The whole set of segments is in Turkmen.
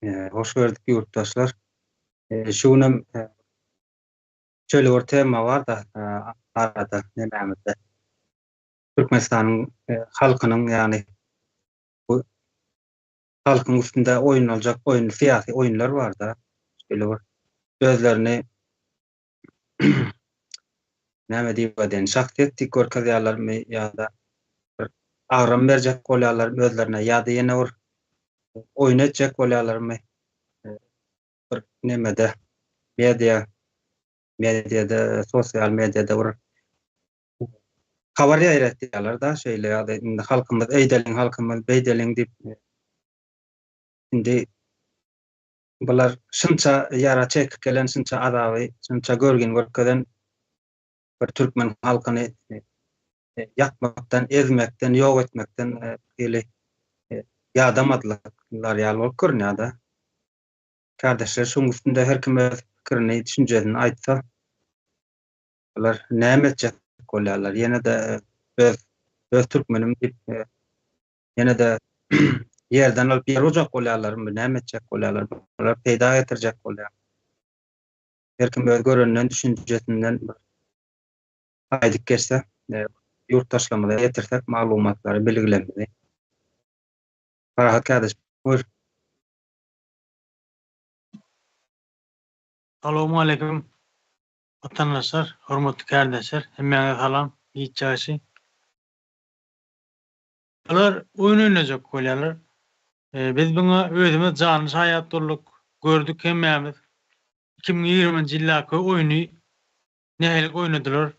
Hoş gördük ýurtdaşlar. Şu günem şeýle bir tema bar-da arada nemämizde. Türkmenistanyň halkynyň ýagny bu halkyň üstünde oýnaljak oýun syýasy oýunlar bar-da. Şeýle bir özlerini näme diýip aýdaýyn, şahsyýet diýip görkezýärlermi ýa-da bir agram berjek bolýarlarmy özlerine ýa-da ýene bir oýun etjek bolýarlarmy bir nemede media mediada sosial mediada bir habar ýaýratýarlar-da şeýle ýa-da indi halkymyz eýdeliň halkymyz beýdeliň diýip indi Bular şunça ýara çekip gelen, şunça azaby, şunça görgini görkezen bir türkmen halkyny ýakmakdan, ezmekden, ýok etmekden hili ýadamadylar ýaly bolup görünýär-de. Kärdeşler şuň üstünde her kim öz pikirini, düşünjesini aýtsa, bular näme etjek bolýarlar? Ýene-de öz öz türkmenim diýip Ýene-de ýerden alyp ýer urjak bolýarlarmy, näme etjek bolýarlar? Bular peýda getirjek bolýar. Her kim öz göreninden, düşünjesinden bir aýdyp geçse, e, ýurtdaşlarymyza ýetirsek maglumatlary, bilgilerimizi. Parahat kardeş, buyur. Salowmaleýkim watandaşlar, hormatly kärdeşler, hemmäňize salam, giç ýagşy. Bular oýun oýnajak bolýarlar. Biz buňa özümiz janly şaýat bolduk, gördük hemmämiz. 2020-nji ýyldaky oýny nähili oýnadylar.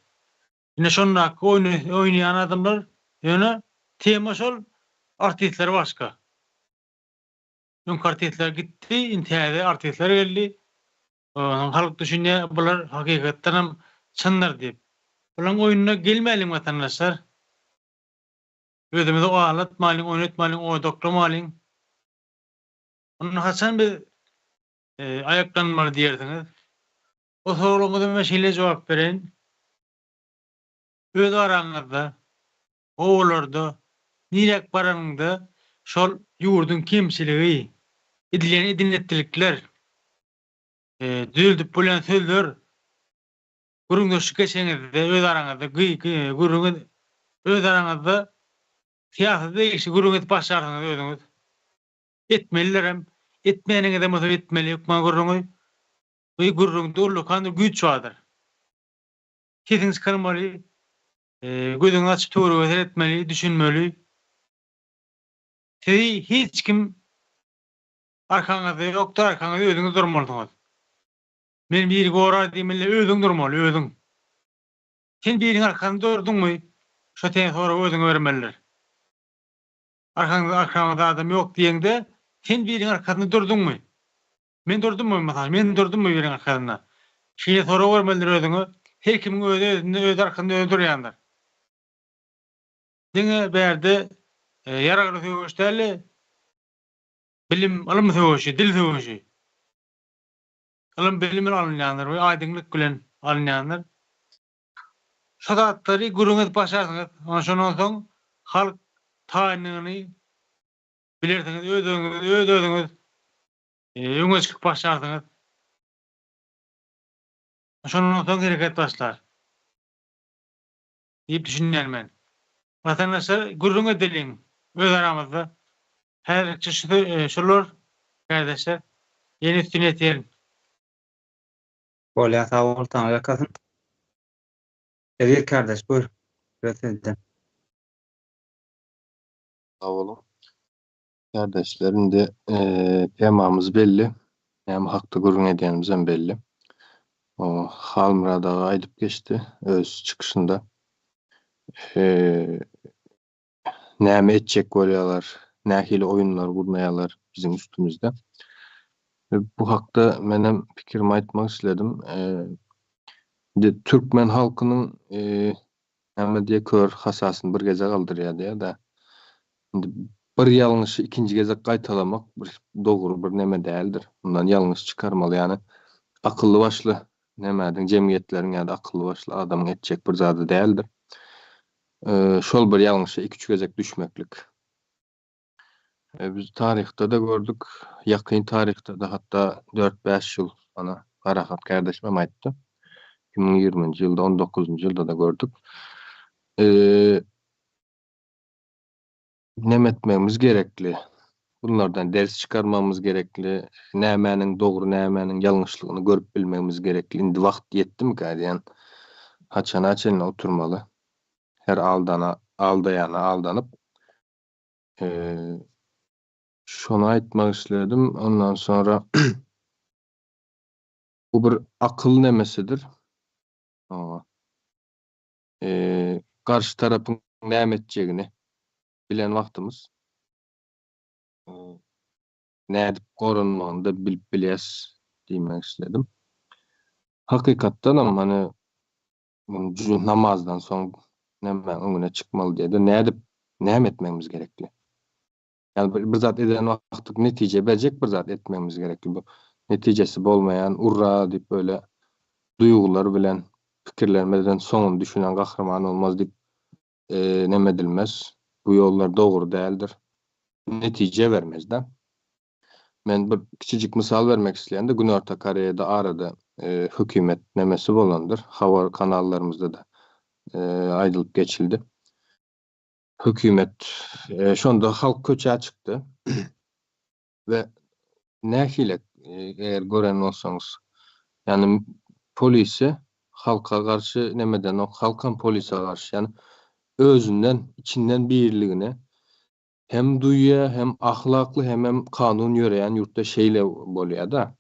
Ine şondaky oýny oýnaýan adamlar, ýöne tema şol, artistler başga. Öňki artistler gitdi, indi täze artistler geldi. Onsoň halk düşünýär, bular hakykatdanam çyndyr diýip. Bularyň oýnuna gelmäliň watandaşlar. Özümizi aldatmalyň, oýnatmalyň, odaklamalyň. Onda haçan biz aýaklanmaly diýersiňiz? O soragyňyza men şeýle jogap bereýin. Öz araňyzda, obalarda, niräk baranyňda şol ýurduň kemçiligi, edilýän edin-etdilikler, düzeldip bolýan sözler Gürrüňdeşlik geçeňizde öz araňyzda gürrüň öz araňyzda syýasata degişli gürrüň edip başlarsyňyz özüňiz. Etmelidirem. Etmäniňizem bolsa etmeli hökman gürrüňi. Bu gürrüňde ullakan bir güýç bardyr. Sesiňi çykarmaly, gözüňi açyp töwerege seretmeli, düşünmeli. Sizi hiç kim arkaňyzda ýokdur, arkaňyzda özüňiz durmalysyňyz. Meni biri gorar diýmeli özüň durmaly özüň. Sen biriň arkasynda durduňmy şo sen soragy özüňe bermelidir. Arkaňda arkaňyzda adam ýok diýeňde sen biriň arkasynda durduňmy? Men durdummy mysal men durdummy biriň arkasynda? Şeýle sorag bermelidir özüňe. Her kimiň özi özünde öz arkasynda özi durýandyr. Diňe bärde ýaragly söweş dälde bilim ylym söweşi dil söweşi. Ylym bilim bilen alynýandyr we aýdyňlyk bilen alynýandyr. Şo zatlary gürrüň edip başarsyňyz. Ondan şondan soň halk taýynlygyny bilersiňiz, öz-özüňiz, öz-özüňiz öňe çykyp başarsyňyz. Şondan soň hereket başlar diýip düşünýän men. Watandaşlar gürrüň edeliň öz aramyzda. Häzirlikçe şu şular kärdeşler. Ýene üstüni ýetirin. Bolýa sag bol taňry ýalkasyn. Eziz kardeş buýr söz sizde. Sag boluň. Kärdeşler indi temamyz belli. Näme hakda gürrüň edýänimizem belli. O Halmyrat aga aýdyp geçdi öz çykyşynda. Näme etjek bolýarlar, nähili oýunlar gurnaýarlar biziň üstümizde. Bu hakda menem pikirimi aýtmak isledim. Indi türkmen halkynyň näme diýýär, kör hasasyny bir geze galdyrýar diýýär-de. Indi bir ýalňyşy ikinji gezek gaýtalamak bir dogry bir neme däldir. Mundan ýalňyş çykarmaly, ýagny akylly-başly nämädiň, jemgyýetleriň ýa-da akylly-başly adamyň etjek bir zady däldir. Şol bir ýalňyşa iki-üç gezek düşmeklik. Biz taryhda-da gördük, ýakyn taryhda-da hatda dört-bäş ýyl, ana, Parahat kärdeşimem aýtdy. 2020-nji ýylda, on dokuzynjy ýylda-da gördük. Neme etmegimiz gerekli? Bunlardan ders çykarmagymyz gerekli. Nämäniň dogry, nämäniň ýalňyşlygyny görüp bilmegimiz gerekli. Indi wagt ýetdimikä diýen. Haçana çenli oturmaly? Her aldana, aldaýana aldanyp. Şony aýtmak isledim. Ondan sonra bu bir akyl nemesidir. Garşy tarapyň näme etjegini bilen wagtymyz nädip goranmagyny-da bilip bilýäs diýmek isledim. Hakykatdanam hany namazdan soň nämäň öňüne çykmaly diýdi. Nädip, näme etmegimiz gerekli? Ýagny bir, bir zat eden wagtyk netije berjek bir zat etmegimiz gerekli. Bu netijesi bolmaýan urra diýip böyle duýgular bilen pikirlenmeden soňuny düşünen gahryman olmaz diýip e, neme edilmez. Bu ýollar dogry däldir. Netije bermez-de. Men bir kiçijik mysal bermek isleýän-de, Günorta Koreýada arada e, hökümet nemesi bolandyr. Habar kanallarymyzda-da e, aýdylyp geçildi. Hökümet e, şonda halk köçä çykdy. We nähili eger gören bolsaňyz, ýagny polisi halka garşy nemedenok, halkam polise garşy, ýagny özünden, içinden birligini hem duýýar, hem ahlakly, hemem kanun ýöreýän ýurtda şeýle bolýar-da.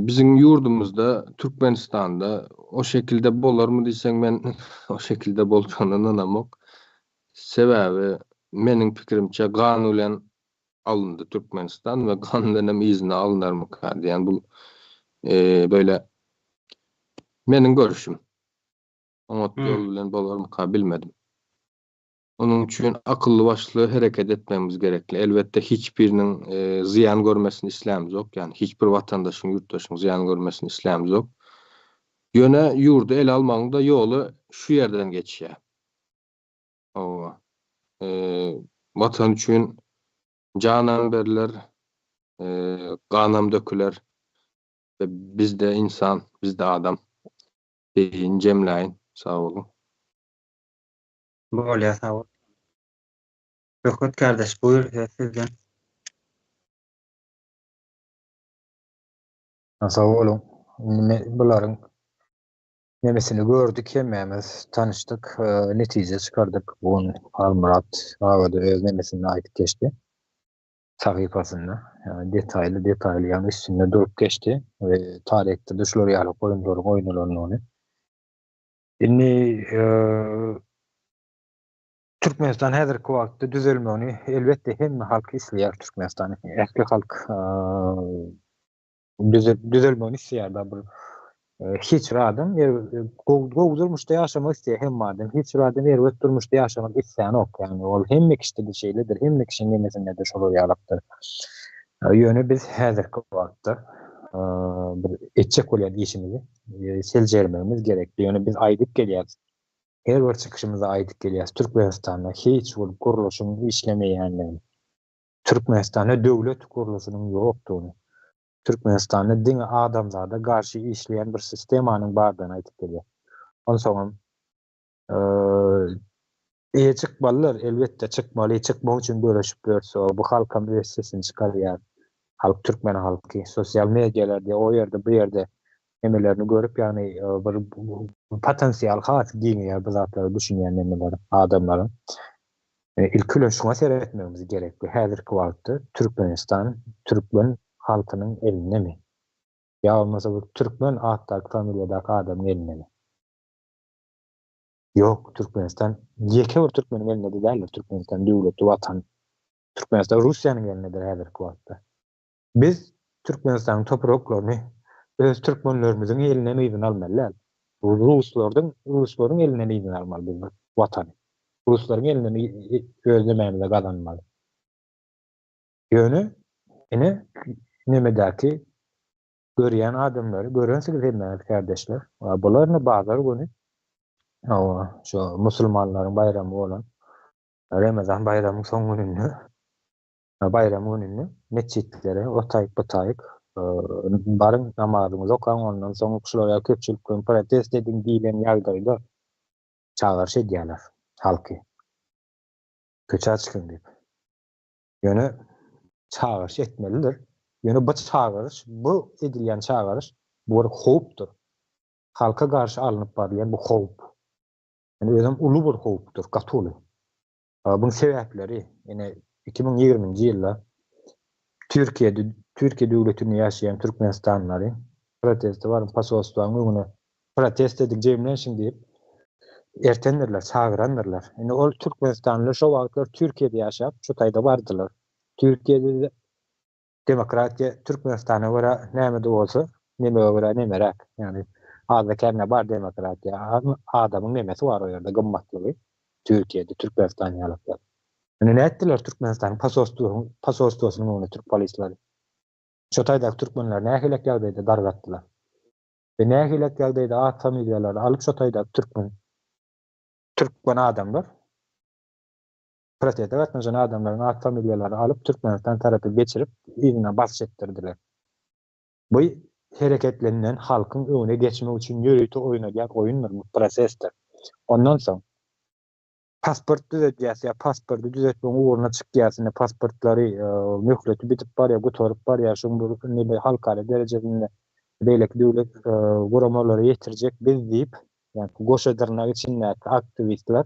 Biziň ýurdumyzda, Türkmenistanda o şekilde bolarmy diýseň, men o şekilde boljagyna ynanamok. Sebäbi meniň pikirimçe gan bilen alyndy Türkmenistan we gan bilenem yzyna alynarmyka diýen bu böyle meniň görüşüm. Oňat ýol bilen bolarmyka bilmedim. Onuň üçin akylly-başly hereket etmegimiz gerekli. Elbetde, hiç biriniň zyýan görmesini islämzok, ýagny hiç bir watandaşyň, ýurtdaşyň zyýan görmesini islämzok. Ýöne ýurdy ele almagyň-da ýoly şu ýerden geçýär. Hawa. Watan üçin janam berler, ganam döküler. Biz-de ynsan, biz-de adam diýin jemläýin. Sag boluň. Bolýar sag bol. Söhbet kardeş buýur söz sizden. Sag boluň. Indi bularyň nemesini gördük hemmämiz tanyşdyk, netije çykardyk. Bu gün Halmyrat aga-da öz nemesini aýdyp geçdi. Sahypasynda detaýly detaýly ýagny üstünde durup geçdi we taryhda-da şular ýaly oýunlaryň oýnalandygyny Indi Türkmenistan häzirki wagtda düzelmegini elbetde hemme halk isleýär Türkmenistany. Ähli halk düzelmegini isleýär da bir hiç bir adam gowy durmuşda ýaşamak isleýär hemme adam. Hiç bir adam erbet durmuşda ýaşamak islänok. Ýagny ol hemme kişide-de şeýledir, hemme kişiniň nemesinde-de şolar ýalakdyr. Ýöne biz häzirki wagtda bir etjek bolýan işimizi seljermegimiz gerekdi. Ýöne biz aýdyp gelýäris. Her bir çykyşymyzda aýdyp gelýäris. Türkmenistanda hiç bir gurluşyň işlemeýändigini, Türkmenistanda döwlet gurluşynyň ýokdugyny, Türkmenistanda diňe adamzada garşy işleýän bir sistemanyň bardygyny aýdyp gelýäris. Onsoňam Eee çykmalylar elbetde çykmaly çykmak üçin göreşip ýörse bu halkam öz sesini çykarýar halk türkmen halky sosial medialarda o ýerde bu ýerde nemelerini görüp ýagny bir potensial has giňeýär bu zatlara düşünýän nemeler adamlaryň ilki bilen şuňa seretmegimiz gerekli häzirki wagtda Türkmenistan türkmen halkynyň elindemi ýa bolmasa bu türkmen atdaky familiýadaky adamyň elindemi Ýok, Türkmenistan ýeke bir türkmeniň elinde-de däldir. Türkmenistan döwleti, watan. Türkmenistan Russiýanyň elindedir häzirki wagtda. Biz Türkmenistanyň topraklaryny öz türkmenlerimiziň elinden yzyna almaly däl. Ruslardan, ruslaryň elinden yzyna almaly biz bu watany. Ruslaryň elinden öz nemämize gazanmaly. Ýöne ine nemedäki görýän adamlary görensiňiz hemmäňiz kärdeşler. Bular ine bazar güni hawa şu musulmanlaryň baýramy bolan. Remezan baýramyň soň gününde, baýram gününde metjitlere otaýyk butaýyk baryň namazyňyzy okaň ondan soň şular ýaly köpçülikleýin protest ediň diýlen ýagdaýda çagyryş edýärler halky. Köçä çykyň diýip. Ýöne çagyryş etmelidir. Ýöne bu çagyryş, bu edilýän çagyryş bu bir howpdur. Halka garşy alnyp barylýan bu howp. Ýöne özem uly bir howpdur, gaty uly. Buň sebäpleri, ine, 2020-nji ýylda Türkiýede, Türkiýe döwletinde ýaşaýan türkmenistanlylary proteste baryň, posolstwanyň öňüne protest ediň, jemlenşiň diýip ertendirler, çagyrandyrlar. Indi ol türkmenistanlylar şo wagtlar Türkiýede ýaşap, şu taýda bardylar. Türkiýede Demokratiýa Türkmenistana görä näme-de bolsa, nemege görä nemeräk. Ýagny azda-kände bar demokratiýa. Adamyň nemesi bar o ýerde gymmatlygy. Türkiýede, Türkmenistan ýalaklar. Indi nätdiler Türkmenistanyň posolstwosynyň öňünde türk polisleri? Şo taýdaky türkmenleri nähilek ýagdaýda dargatdylar? We nähilek ýagdaýda at familiýalary alyp şo taýdaky türkmen türkmen adamlar Proteste gatnaşan adamlaryň at familiýalaryny alyp Türkmenistan tarapa geçirip yzyna basyş etdirdiler. Bu hereketlenilen halkyň öňüne geçmek üçin ýörite oýnalýan oýundyr bu prosesdir. Ondan soň pasport düzedýäs ýa pasporty düzetmegiň ugruna çykýas indi pasportlary möhleti bitip barýar gutaryp barýar şuň bir neme halkara derejesinde beýleki döwlet guramalara ýetirjek biz diýip ýa goşa dyrnak içindäki aktiwistler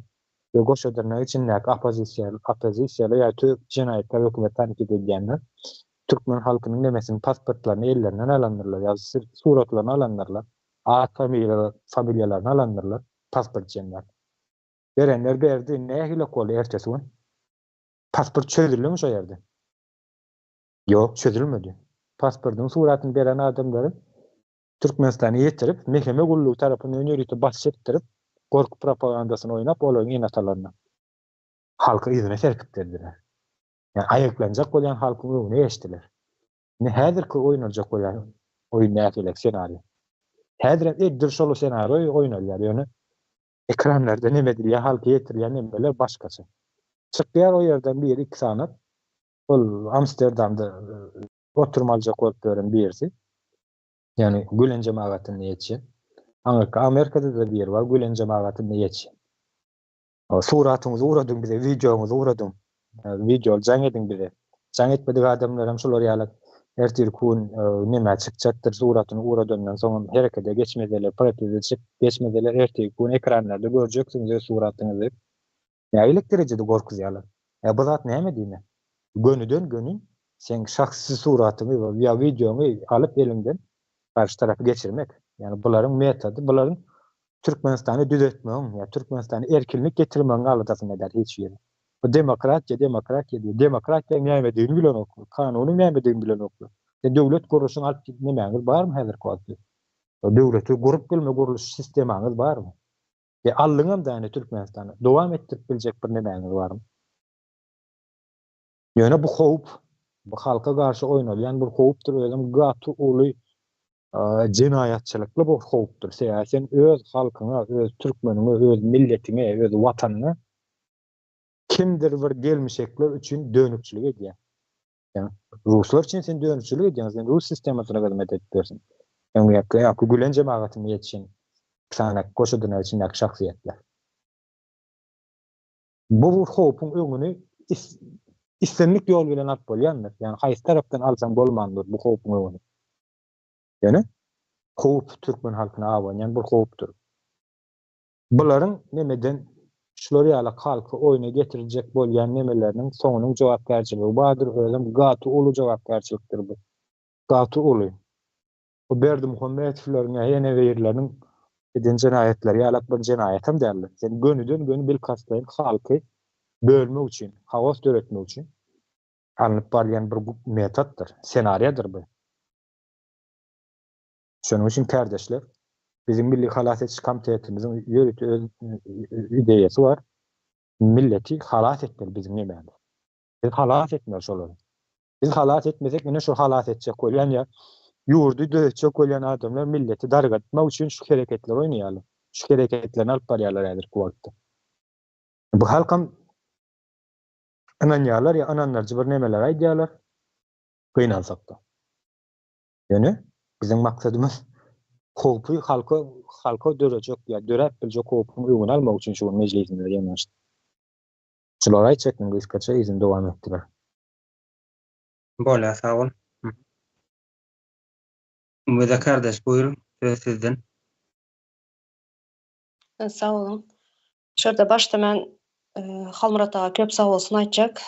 we goşa dyrnak içindäki oppozisiýa oppozisiýaly ýa tü jenaýatkär hökümet tankyt edýänler türkmen halkynyň nemesiniň pasportlaryny ellerinden alandyrlar ýa suratlaryny alandyrlar at familiýa familiýalaryny alandyrlar pasport jemläp. Berenler berdi nähilek boldy ertesi gün pasport çözüldimi şo ýerde? Ýok çözülmedi. Pasportyň suratyny beren adamlary Türkmenistana ýetirip, MHM gullugy tarapyndan ýörite basyş etdirip, gorky propagandasyny oýnap, olaryň ene-atalaryna, halky yzyna serpikdirdiler. Ýagny aýaklanjak bolýan halkyň öňüne geçdiler. Indi häzirki oýnaljak bolýan oýun nähili ssenariý? Häzirem edil şol ssenariý oýnalýar, ýöne ekranlarda neme edilýär, halka ýetirilýän nemeler başgaça. Çykýar o ýerden biri, iki sany, ol Amsterdamda oturum aljak bolup ýören birisi. Ýagny Gülen jemagatynda ýetişen. Aňyrky Amerikada-da biri bar, Gülen jemagatynda ýetişen. Suratyňyzy ugradyň bize, wideoňyzy ugradyň. Wideoly jaň ediň bize. Jaň etmedik adamlar hem şular ýaly ertirki gün nämä çykjakdyr, suratyny ugradandan soň hem herekete geçmeseler, proteze çyk geçmeseler ertirki gün ekranlarda görjeksiňiz öz suratyňyzy. Nägilik derejede gorkuzýarlar. Ýa bu zat näme diýmek? Gönüden-göni seň şahsy suratyňy ýa wideoňy alyp eliňden garşy tarapa geçirmek. Ýagny bularyň metody, bularyň Türkmenistany düzetmegiň ýa Türkmenistana erkinlik getirmegiň aladasynda däl hiç biri. Bu demokratiýa, demokratiýa diýip, demokratiýaň nämedigini bilenoklar, kanunyň nämedigini bilenoklar. Sen döwlet gurluşyny alyp nemäňiz barmy häzirki wagtda? Döwleti gurup bilme gurluş sistemaňyz barmy? E aldyňam däne Türkmenistany. Dowam etdirip biljek bir nemäňiz barmy? Ýöne bu howp, bu halka garşy oýnalýan bir howpdur, özem gaty uly jenaýatçylykly bir howpdur. Sebäbi sen öz halkyňa, öz türkmeniňe, öz milletiňe, öz watanyňa kimdir bir gelmişekler üçin dönükçilik edýäň. Ýa ruslar üçin sen dönükçilik edýäň, sen rus sistemasyna hyzmat edip ýörsüň. Öňňäki ýa Gülen jemagatyna ýetişen sany goşa dyrnak içindäki şahsyýetler. Bu howpuň öňüni islendik ýol bilen alyp bolýandyr. Ýagny haýsy tarapdan alsaň bolmandyr bu howpuň öňüni. Ýöne howp türkmen halkyna abanýan bir howpdur. Bularyň nemeden şular ýaly halky oýna getirjek bolýan nemeleriniň soňunyň jogapkärçiligi bardyr, özem gaty uly jogapkärçilikdir bu. Gaty uly. Bu Berdimuhamedowlaryň ýa ýene birleriniň eden jenaýatlary ýalak bir jenaýatam däldir. Sen gönüden-göni bilkastlaýyn halky bölmek üçin, haos döretmek üçin alnyp barylýan bir metoddyr, senariýadyr bu. Şonuň üçin kärdeşler, biziň Milli halas ediş komitetimiziň ýörite öz ideýasy bar. Milleti halas etmeli biziň nemämiz. Biz halas etmeli şolary. Biz halas etmesek ine şu halas etjek bolýan ýa ýurdy döretjek bolýan adamlar milleti dargatmak üçin şu hereketleri oýnaýarlar. Şu hereketlerini alyp barýarlar häzirki wagtda. Bu halkam. Ynanýarlar ýa ynandyryjy bir nemeler aýdýarlar. Gynansak-da. Ýöne biziň maksadymyz howpy halka halka dörejek ýa döräp biljek howpuň öňüni almak üçin şu gün mejlisimize ýygnaşdyk. Şulary aýtjak men gysgaça yzyny dowam etdirer. Bolýar sag bol. Umyda kardeş buýruň söz sizden. Sag boluň. Şu ýerde başda men Halmyrat aga köp sag bolsun aýtjak.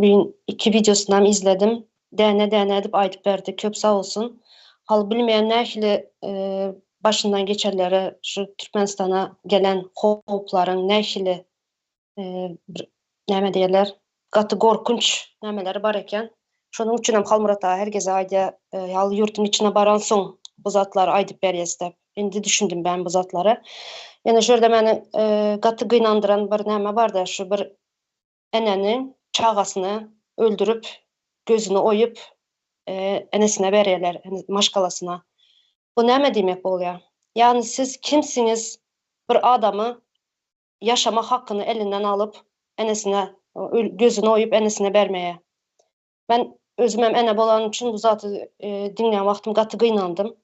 Büyün iki wideosynam izledim. Däne däne edip aýdyp berdi. Köp sag bolsun. Hal bilmeýän nähili başyndan geçenleri şu Türkmenistana gelen howplaryň nähili bir näme diýerler gaty gorkunç nämeleri bar eken. Şonuň üçinem Halmyrat aga her gezek aýdýar, ýaly ýurduň içine baransoň bu zatlary aýdyp berýäs diýip. Indi düşündim ben bu zatlara. Ýene şu ýerde meni gaty gynandyran bir näme barda, şu bir eneniň çagasyny öldürip, gözüni oýup, enesine berýärler, maşgalasyna. Bu näme diýmek bolýar? Ýagny siz kimsiňiz bir adamy ýaşama hakyny elinden alyp, enesine gözüni oýup enesine bermäge. Men özümem ene bolanym üçin bu zady diňlän wagtym gaty gynandym.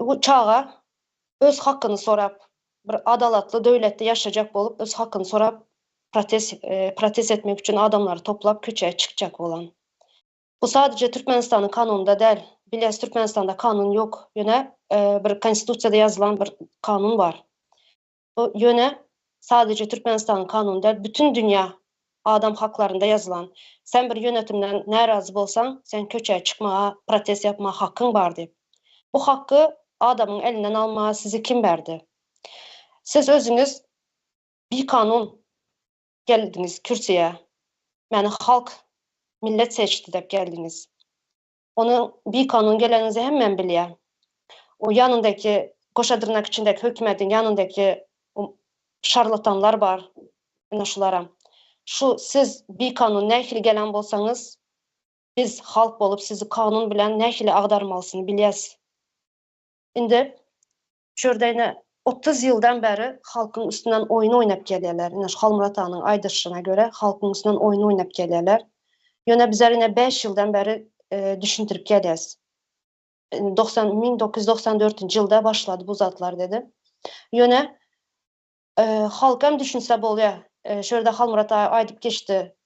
Bu çaga öz hakyny sorap, bir adalatly döwletde ýaşajak bolup, öz hakyny sorap protest protest etmek üçin adamlary toplap köçä çykjak bolan. Bu sadece Türkmenistanyň kanunynda däl. Bilýäs Türkmenistanda kanun ýok. Ýöne bir konstitusiýada ýazylan bir kanun bar. Bu ýöne sadece Türkmenistanyň kanuny däl, bütün dünýä adam haklarynda ýazylan. Sen bir ýönetimden närazy bolsaň, sen köçä çykmaga, protest ýapmaga hakyň bar diýip. Bu haky adamyň elinden almaga sizi kim berdi? Siz özüňiz bikanun geldiňiz kürsüye. Meni halk, millet seçdi dep geldiňiz. Ony bikanun geleniňizi hemmem bilýär. O ýanyndaky goşa dyrnak içindäki hökümetiň ýanyndaky şarlatanlar bar. Ine şularam. Şu siz bikanun nähili gelen bolsaňyz, biz halk bolup sizi kanun bilen nähili agdarmalysyny bilýäs. Indi Şu ýerde ine 30 ýyldan bäri halkyň üstünden oýun oýnap gelýärler. Ine şu Halmyrat aganyň aýdyşyna görä halkyň üstünden oýun oýnap gelýärler. Ýöne bizler ine 5 ýyldan bäri düşündirip gelýäs. 90 1994-nji ýylda başlady bu zatlar dedi. Ýöne halkam düşünse bolýar. Şu ýerde Halmyrat aga aýdyp geçdi.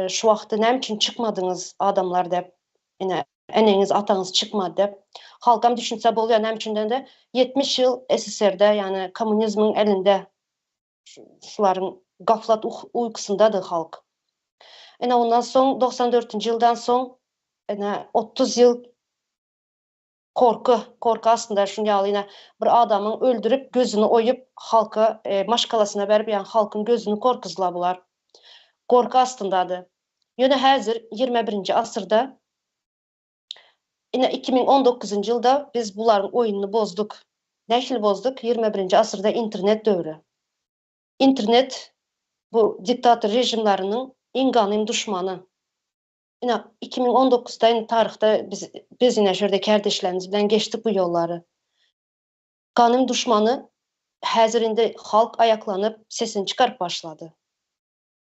Şu wagty näme üçin çykmadyňyz adamlar dep. Ine eneňiz ataňyz çykmady dep. Halkam düşünse bolýar näme üçin dende 70 ýyl SSR-de ýagny kommunizmiň elinde şularyň gaflat uýkusyndady halk. Ine ondan soň 94-nji ýyldan soň ine 30 ýyl Gorky, gorky astynda şuny ýaly ine bir adamyň öldürip gözüni oýup halka maşgalasyna berip ýagny halkyň gözüni gorkuzdylar bular. Gorky astyndady. Ýöne häzir ýigrimi birinji asyrda ine 2019-njy ýylda biz bularyň oýnuny bozduk. Nähili bozduk? Ýigrimi birinji asyrda internet döwri. Internet bu diktator režimleriniň iň ganym duşmany. Ine, 2019-da indi taryhda biz biz ine şu ýerde kärdeşlerimiz bilen geçdik bu ýollary. Ganym duşmany häzir indi halk aýaklanyp sesini çykaryp başlady.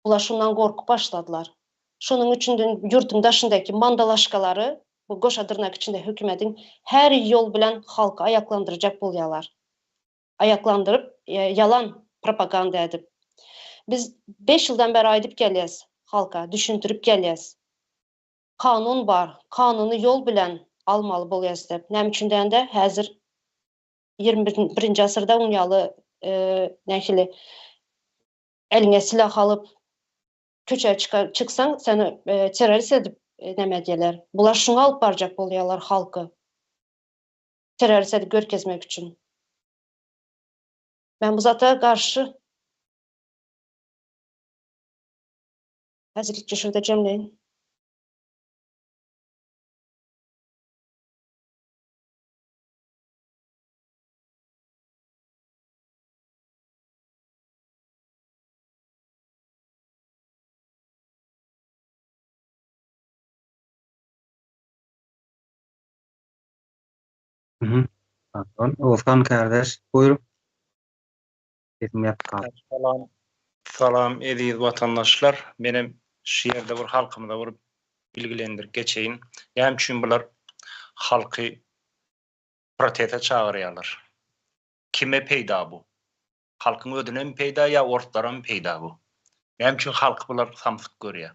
Bular şundan gorkup başladylar. Şonuň üçin ýurduň daşyndaky mandalaşkalary bu goşa dyrnak içinde hökümediň her ýol bilen halky aýaklandyrjak bolýarlar. Aýaklandyryp ýalan propaganda edip. Biz beş ýyldan bäri aýdyp gelýäs halka, düşündirip gelýäs. Kanun bar, kanuny ýol bilen almaly bolýas diýip. Näme üçin diýende häzir 21-nji asyrda oň ýaly nähili eliňe silah alyp köçä çyksaň seni terrorist edip näme edýärler. Bular şuňa alyp barjak bolýarlar halky. Terrorist edip görkezmek üçin. Men bu zata garşy. Häzirlikçe şurada jemleýin. Mhm. Pardon. Oguzhan kardeş, buyur. Sesim ýapyk galdy. Salam. Salam eziz watandaşlar. Menem şu ýerde bir halkymyza bir bilgilendirip geçeýin. Näme üçin bular halky protese çagyrýarlar? Kime peýda bu? Halkyň özünemi peýda ýa orslaramy peýda bu? Näme üçin halky bular samsyk görýär?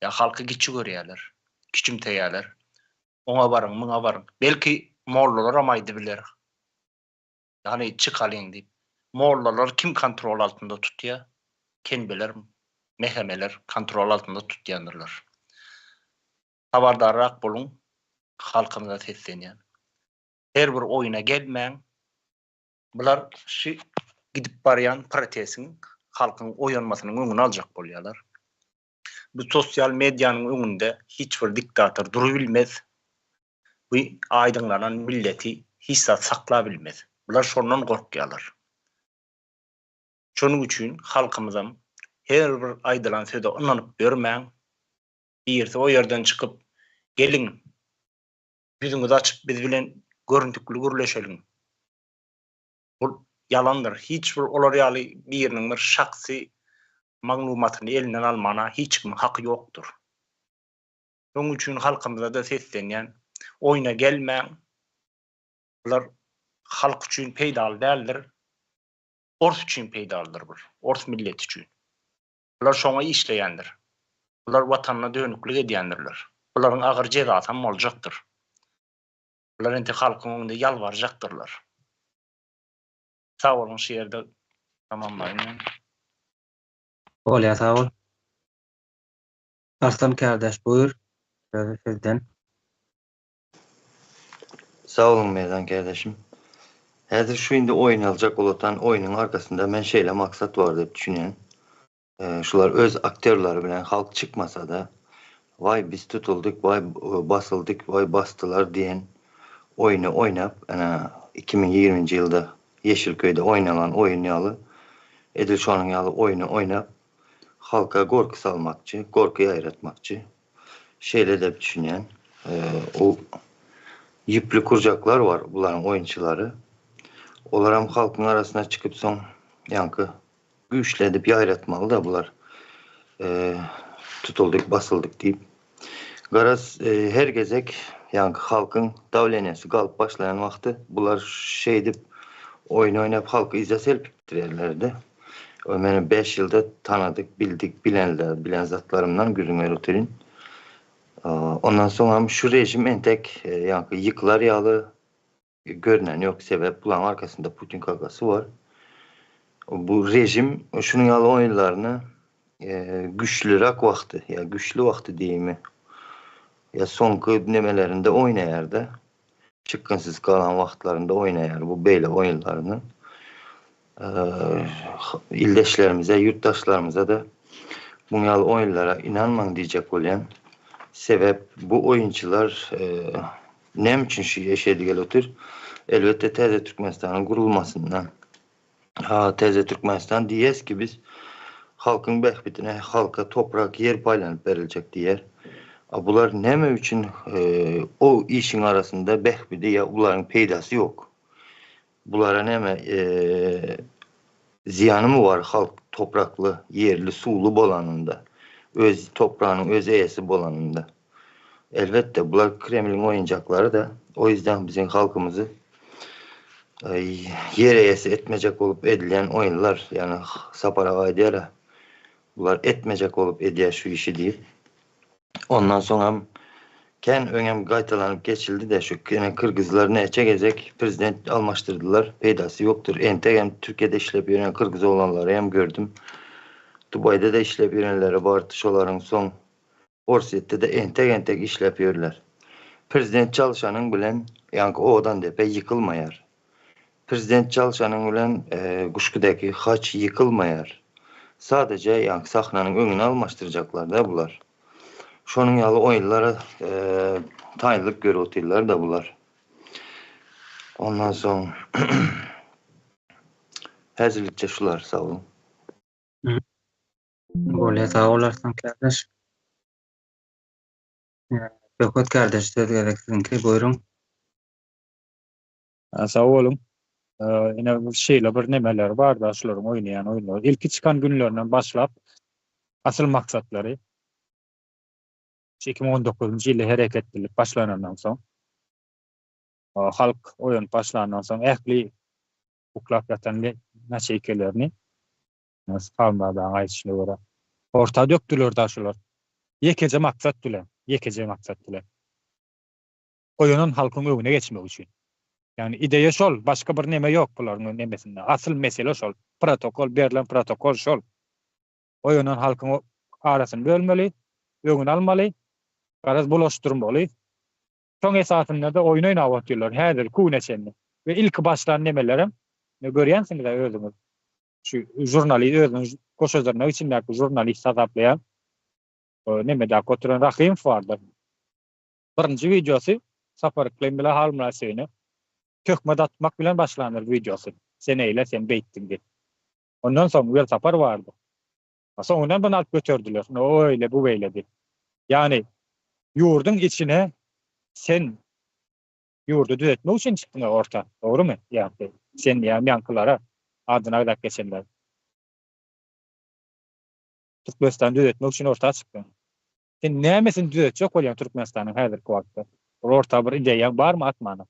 Ýa halky kiçi görýärler, kiçimseýärler. Oňa baryň, muňa baryň. Belki mollalaram aýdybiler. Ýagny çykalyň diýip. Mollalar kim kontrol altynda tutýar? Kenbeler, mehemeler kontrol altynda tutýandyrlar. Habardarrak boluň, halkymyza seslenýän. Her bir oýuna gelmäň. Bular şu gidip barýan protesiň, halkyň oýanmasynyň öňüni aljak bolýarlar. Bu sosial medianyň öňünde hiç bir diktator durubilmez. Bu aýdyňlanan milleti hiç zat saklabilmez. Bular şondan gorkýarlar. Şonuň üçin halkymyzam her bir aýdylan söze ynanyp ýörmäň. Birisi o ýerden çykyp, Geliň, ýüzüňizi açyp biz bilen görüntükli gürleşeliň. Bu ýalandyr. Hiç bir olar ýaly biriniň bir şahsy maglumatyny elinden almana hiç kimiň haky ýokdur. Şonuň üçin halkymyza-da seslenýän, oýna gelmäň, bular halk üçin peýdaly däldir, ors üçin peýdalydyr bul, ors milleti üçin. Bular şoňa işleýändir. Bular watanyna dönüklik edýändirler. Bularyň agyr jezasam boljakdyr. Bular entek halkyň öňünde ýalbarjakdyrlar. Sag boluň şu ýerde tamamlaýyn men. Bolýar sag bol. Arslan kardeş buýur sözi sizden. Sag boluň Merdan kardeşim. Häzir şu indi oýnaljak bolatan oýnuň arkasynda men şeýle maksat bar diýip düşünýän. Şular öz aktýorlary bilen halk çykmasada waý biz tutuldyk waý basyldyk waý basdylar diýen oýny oýnap ene 2020-nji ýylda Ýeşilköýde oýnalan oýun ýaly edil şonuň ýaly oýny oýnap halka gorky salmakçy gorky ýaýratmakçy şeýle dep düşünýän o ýüpli kurjaklar bar bularyň oýunçylary olaram halkyň arasyna çykyp soň ýaňky Güýçli edip ýaýratmaly-da bular tutuldyk, basyldyk diýip. Garaz, her gezek ýaňky halkyň dawleniýasy galyp başlaýan wagty bular şeýdip oýun oýnap halky yza selpikdirerlerdi. Meni bäş ýylda tanadyk, bildik, bilenler, bilen zatlarymdan gürrüň berip otyryn. Ondan soňam şu režim entek ýaňky ýykylar ýaly Görnen ýok sebäp bulaň arkasynda Putin kakasy bar. Bu rejim şunuň ýaly oýunlaryny güçlüräk wagty ýa güçli wagty diýimi ýa soňky nemelerinde oýnaýarda. Çykgynsyz galan wagtlarynda oýnaýar bu beýle oýunlaryny. Ildeşlerimize, ýurtdaşlarymyza-da muň ýaly oýunlara ynanmaň diýjek bolýan. Sebäp bu oýunçylar näme üçin şu işe edip otyr? Elbetde täze Türkmenistanyň gurulmasyndan. Ha, täze Türkmenistan diýýäs ki biz halkyň bähbidine halka toprak, ýer paýlanyp beriljek diýýär. A bular näme üçin o işiň arasynda bähbidi ýa bularyň peýdasy ýok. Bulara näme zyýanymy bar halk toprakly, ýerli, suwly bolanynda, öz topragynyň öz eýesi bolanynda. Elbetde bular Kremliň oýunjaklary-da, o ýüzden biziň halkymyzy ýer eýesi etmejek bolup edilýän oýunlar, ýagny Sapar aga aýdýar-a, bular etmejek bolup edýär şu işi diýip. Ondan soňam kän öňem gaýtalanyp geçildi-de şu ene kyrgyzlar näçe gezek prezident almaşdyrdylar peýdasy ýokdur entegem Türkiýede işlep ýören kyrgyz oglanlary hem gördüm Dubaýda-da işlep ýörenleri bardy şolaryň soň Orsýetde-de entek-entek işläp ýörler. Prezident çalşanyň bilen ýaňky owadan depe ýykylmaýar. Prezident çalşanyň bilen Guşgudäki haç ýykylmaýar. Sadaja ýaňky sahnanyň öňüni almaşdyrjaklar-da bular. Şonuň ýaly oýunlara taýynlyk görüp otyrlar-da bular. Ondan soň häzirlikçe şular sag boluň. Bolýa sag bol Arslan kardeş. Söhbet kardeş söz gezek siziňki buýruň. Sag boluň. Ine şeýle bir nemeleri bar da şularyň oýnaýan oýunlary. Ilki çykan günlerinden başlap asyl maksatlary şu 2019-njy ýylda hereket edilip başlanandan soň halk oýanyp başlandan soň ähli uklap ýatan naçeýkelerini Halmyrat aýdyşyna görä orta dökdüler da şular. Ýekeje maksat bilen, ýekeje maksat bilen. Oýanan halkyň öňüne geçmek üçin. Ýagny ideýa şol, başga bir neme ýok bularyň nemesinde. Asyl mesele şol. Protokol, berlen protokol şol. Oýanan halkyň arasyny bölmeli, öňüni almaly, garaz bulaşdyrmaly. Şoň esasynda-da oýun oýnap otyrlar häzirki güne çenli. We ilki başlan nemelerem, görýänsiňiz-ä özüňiz. Şu žurnalist özüniň goşa dyrnak içindäki žurnalist hasaplaýan nemedäki oturan Rahymow bardyr. Birinji wideosy Sapar Yklym bile Halmyrat Söýüne töhmet atmak bilen başlandyr wideosy. Sen eýle, sen beýtdiň diýip. Ondan soň Welsapar bardy. Soňundan bunu alyp göterdiler. O öýle, bu beýle diýip. Ýagny ýurduň içine sen ýurdy düzetmek üçin çykdyň orta. Dogrumy? Ýagny sen ýa ýaňkylara adyny agzap geçenler. Türkmenistany düzetmek üçin orta çykdyň. Sen nämesini düzetjek bolýaň Türkmenistanyň häzirki wagtda? Bir orta bir ideýaň barmy atmana?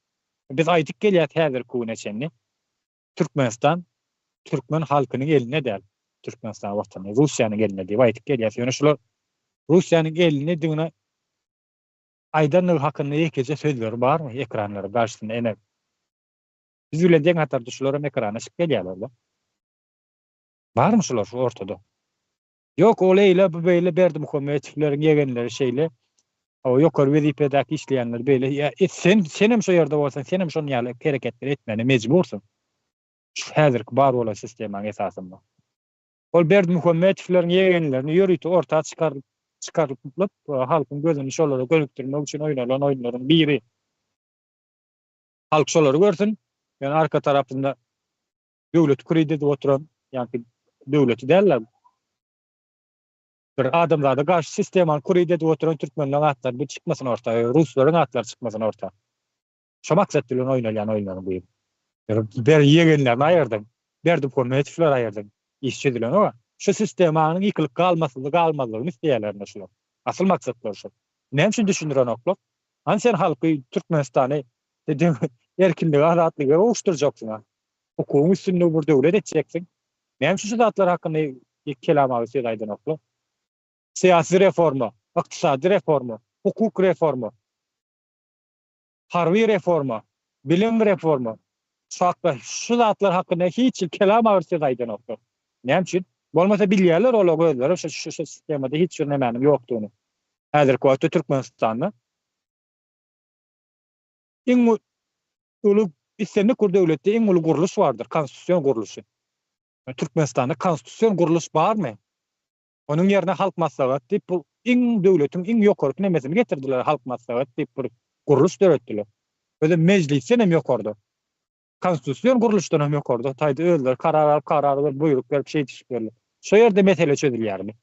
Biz aýdyp gelýäs häzirki güne çenli Türkmenistan türkmen halkynyň elinde däl. Türkmenistan watany Russiýanyň elinde diýip aýdyp gelýäs. Ýöne şular Russiýanyň elindedigini aýdandygy hakynda ýekeje sözleri barmy ekranlaryň garşysynda ene biz bilen deň hatarda şularam ekrana çykyp gelýärler-de. Barmy şular şu ortada? Ýok, ol eýle, bu beýle, Berdimuhamedowleriň ýegenleri şeýle, hawa, ýokary wezipedäki işleýänler beýle. Ýa, e, sen, senem şo ýerde bolsaň, senem şonuň ýaly hereketleri etmäne mejbursyň. Şu häzirki bar bolan sistemaň esasynda. Ol Berdimuhamedowleriň ýegenlerini ýörite orta çykaryp, çykarylyp, halkyň gözüni şolara gönükdirmek üçin oýnalan oýunlaryň biri. Halk şolary görsün, ýöne arka tarapynda döwleti kredit edip oturan, ýagny döwleti däl-de, bir adamzada garşy sistemany kredit edip oturan türkmenleň atlary bir çykmasyn orta, ruslaryň atlary çykmasyn orta. Şo maksat bilen oýnalýan oýunlaryň biri. Ber ýegenlerini aýyrdyň, Berdimuhamedowlary aýyrdyň. Iş çözülenok. Şu sistemanyň ýykylyp galmasyny, galmazlygyny isleýärler indi şular. Asyl maksatlary şol. Näme üçin düşündirenoklar? Hany sen halky, Türkmenistany erkinlige, azatlyga gowuşdyrjaksyň-a? Hukugyň üstünligi bir döwlet etjeksiň. Näme üçin şu zatlar hakynda kelam agyz söz aýdanoklar? Syýasy reforma, ykdysady reforma, hukuk reforma, harby reforma, bilim reforma. Şu hakda, şu zatlar hakynda hiç kelam agyz söz aýdanoklar. Näme üçin? Bolmasa bilýärler olar özleri şu şu sistemada hiç bir nämäniň ýokdugyny. Häzirki wagtda Türkmenistanda iň uly islendik bir döwletde iň uly gurluş bardyr, konstitusion gurluşy. Türkmenistanda konstitusion gurluş barmy? Onuň ýerine Halk Maslahat diýip bu iň döwletiň iň ýokarky nemesini getirdiler, Halk Maslahat diýip bir gurluş döretdiler. Özem mejlisden hem ýokarda. Konstitusion gurluşdan hem ýokarda. Taýda özleri karar alyp, karar berip, buýruk berip şeýdişip ýörler. Şo ýerde mesele çözülýärmi?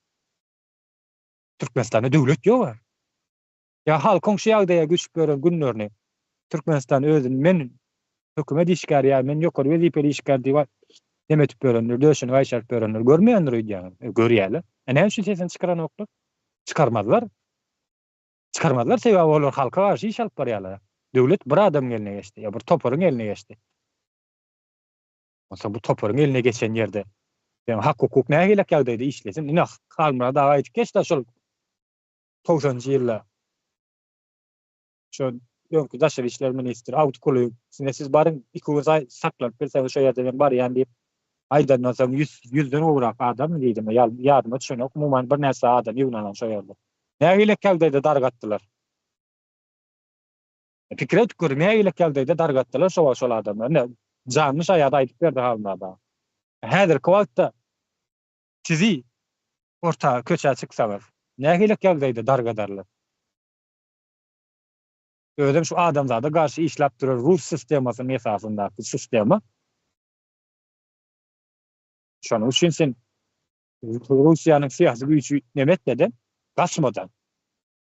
Türkmenistanda döwlet ýok-a. Ýa halkyň şu ýagdaýa düşüp ýören günlerini Türkmenistan özüni men hökümet işgäri ýa men ýokary wezipeli işgär diýip neme etip ýörendir, döşüni gaýşaryp ýörendir görmeýändir öýdýäňiz? E, görýärler. E näme üçin sesini çykaranoklar? Çykarmazlar. Çykarmazlar sebäbi olar halka garşy iş alyp barýarlar. Döwlet bir adamyň eline geçdi ýa bir toparyň eline geçdi. Onsoň bu toparyň eline geçen ýerde ýa hak-hukuk nähilek ýagdaýda işlesin? Ine Halmyrat aga aýdyp geçdi şol togsanynjy ýylda şo öňki daşary işler ministri Awty Kulyýew size siz baryň iki gün saklanyp bilseňiz şo ýerde men barýan diýip aýdandan soň ýüzden gowrak adam diýdim ýadyma düşenok umuman birnäçe adam ýygnanan şo ýerde. Nähili ýagdaýda dargatdylar? Pikir edip gör, nähili ýagdaýda dargatdylar şo wagt şol adamlary. Ine, janly şaýat aýdyp berdi Halmyrat aga. Häzirki wagtda Sizi orta köçä çyksaňyz, nähili ýagdaýda dargadarlar? Özem şu adamzada garşy işläp duran rus sistemasynyň esasyndaky sistema. Şonuň üçin sen Russiýanyň syýasy güýji neme etmeden, gaçmadan,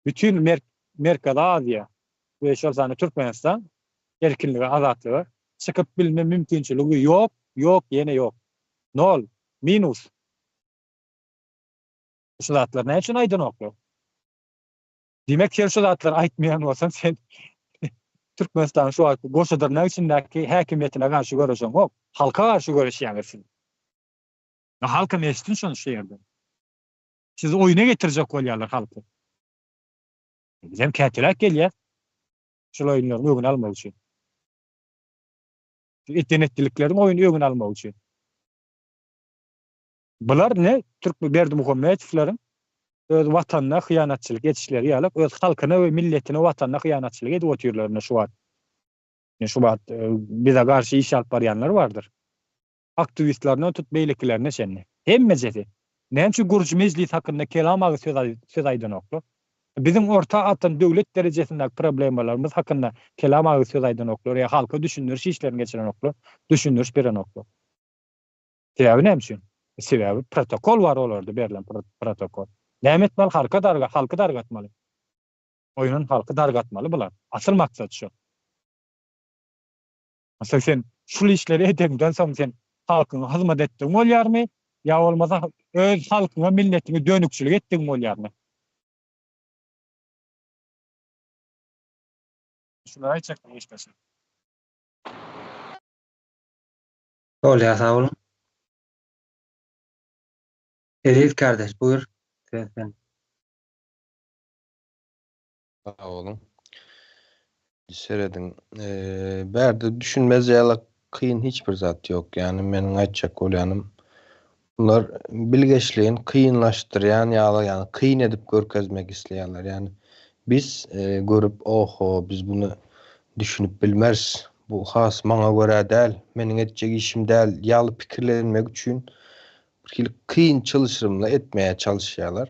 bütin Merkezi Aziýa we şol sanda Türkmenistan erkinlige, azatlyga. çykyp bilme mümkinçiligi ýok, ýok, ýene ýok. Nol, minus. Şu zatlary näme üçin aýdanoklar? Diýmek sen şu zatlary aýtmaýan bolsaň sen Türkmenistanyň şu wagtky goşa dyrnak içindäki häkimiýetine garşy göreşeňok. Halka garşy göreşýäňiz siz. Halkam eşitsin şony şu ýerde. Sizi oýuna getirjek bolýarlar halky. Bizem käteräk gelýäs. Şul oýunlaryň öňüni almak üçin. Şu etden-etdilikleriň oýun öňüni almak üçin. Bular ne Türkmen Berdimuhamedowlaryň öz watanyna hyýanatçylyk edişleri ýaly öz halkyna we milletine watanyna hyýanatçylyk edip otyrlar ine şu wagt. Ine şu wagt bize garşy iş alyp barýanlar bardyr. Aktiwistlerinden tut beýlekilerine çenli. Hemmejesi. Näme üçin gurujy mejlis hakynda kelam agyz söz söz aýdanoklar? Biziň orta atan döwlet derejesindäki problemalarymyz hakynda kelam agyz söz aýdanoklar ýa halka düşündiriş işlerini geçirenoklar, düşündiriş berenoklar. Sebäbi näme üçin? Sebäbi protokol bar olarda berlen protokol. Näme etmeli? Halka darga, halky dargatmaly. Oýunyn halky dargatmaly bular. Asyl maksat şu. Onsoň sen şul işleri edeňden soň sen halkyňa hyzmat etdigiň bolýarmy? Ýa bolmasa öz halkyňa, milletiňe dönükçilik etdigiň bolýarmy? Şulary aýtjakdym gysgaça. Bolýar sag boluň. Eziz kardeş buýur söz sende. Sag boluň. Serediň. Bärde düşünmez ýaly kyn hiç bir zat ýok. Ýagny meniň aýtjak bolýanym bular bilgeşleýin kynlaşdyrýan ýaly, ýagny kyn edip görkezmek isleýärler. Ýagny biz görüp oho biz buny düşünip bilmeris. Bu has maňa görä däl, meniň etjek işim däl ýaly pikirlenmek üçin bir hili kyn çylşyrymly etmäge çalyşýarlar.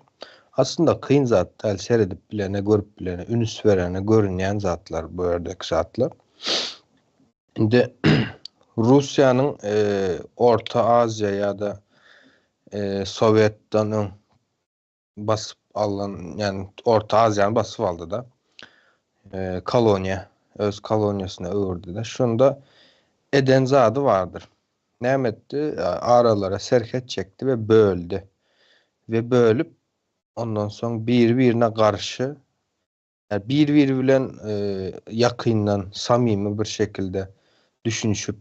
Aslynda kyn zat däl, seredip bilene, görüp bilene, üns berene görünýän zatlar bu ýerdäki zatlar. Indi Russiýanyň Orta Aziýa ýa-da Sowetden öň basyp alan, ýagny Orta Aziýany basyp aldy-da. Koloniýa, öz koloniýasyna öwürdi-de. Şunda eden zady bardyr. Näme etdi? Aralara serhet çekdi we böldi. We bölüp, ondan soň biri-birine garşy, ýa bir-biri bilen ýakyndan, samimi bir şekilde düşünişip,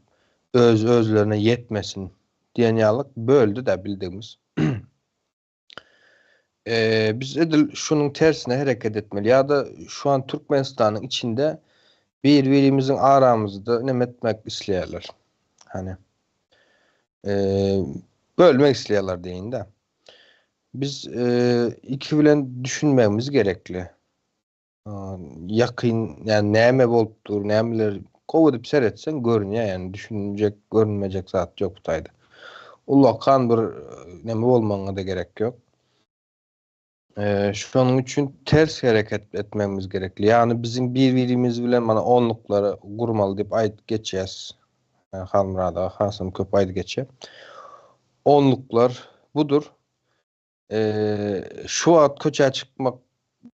öz-özlerine ýetmesin diýen ýalyk böldi-de bildigimiz. Biz edil şunuň tersine hereket etmeli ýa-da şu an Türkmenistanyň içinde bir-birimiziň aramyzda neme etmek isleýärler. Hani bölmek isleýärler deýin-de. Biz iki bilen düşünmegimiz gerekli. Ýakyn, ýani näme bolup dur, nämeler gowy edip seretseň görünýär, ýani düşünjek, görünmejek zat ýok bu taýda. Ullakan bir neme bolmagyňa-da gerek ýok. Şonuň üçin ters hereket etmegimiz gerekli. Ýagny biziň bir-birimiz bilen mana onluklary gurmaly diýip aýdyp geçýäs. Halmyrat aga hasam köp aýdyp geçýär. Onluklar budur. Şu wagt köçä çykmak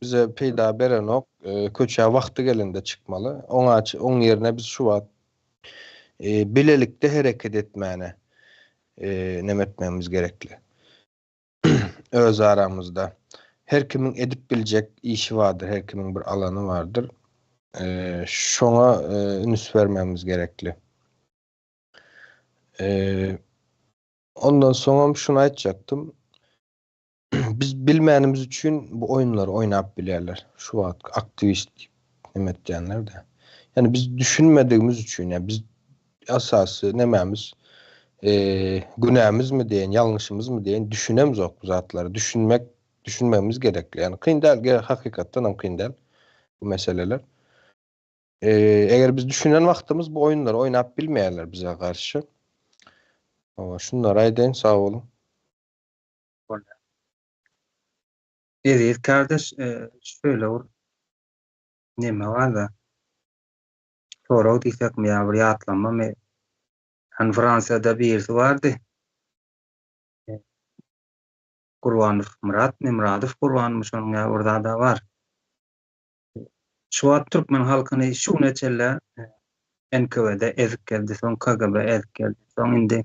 bize peýda berenok. Köçä wagty gelende çykmaly. Oňa oň ýerine biz şu wagt bilelikde hereket etmäne neme etmegimiz gerekli. Öz aramyzda. Her kimiň edip biljek işi bardyr, her kimiň bir alany bardyr. Şoňa üns bermegimiz gerekli. Ondan soňam şuny aýtjakdym. Biz bilmänimiz üçin bu oýunlary oýnap bilýärler. Şu wagtky aktiwist diýip neme etýänler-de. Ýani biz düşünmedigimiz üçin, ýa biz esasy nemämiz günämizmi diýen, ýalňyşymyzmy diýen düşünemzok bu zatlara. Düşünmek, düşünmegimiz gerekli. Ýani kyn däl, hakykatdan hem kyn däl bu meseleler. Eger biz düşünen wagtymyz bu oýunlary oýnap bilmeýärler bize garşy. Hawa, şunlary aýdaýyn, sag boluň. Bolýar. Eziz kardeş, şöyle bir neme barda. Sorag diýsekmi ýa bir ýatlamamy? Hani Fransiýada birisi bardy. Gurbanow Myratmy, Myradow Gurbanmy şonuň ýaly bir zada bar. Şu wagt türkmen halkyny şu güne çenli. NKWD ezip geldi, soň KGB ezip geldi, soň indi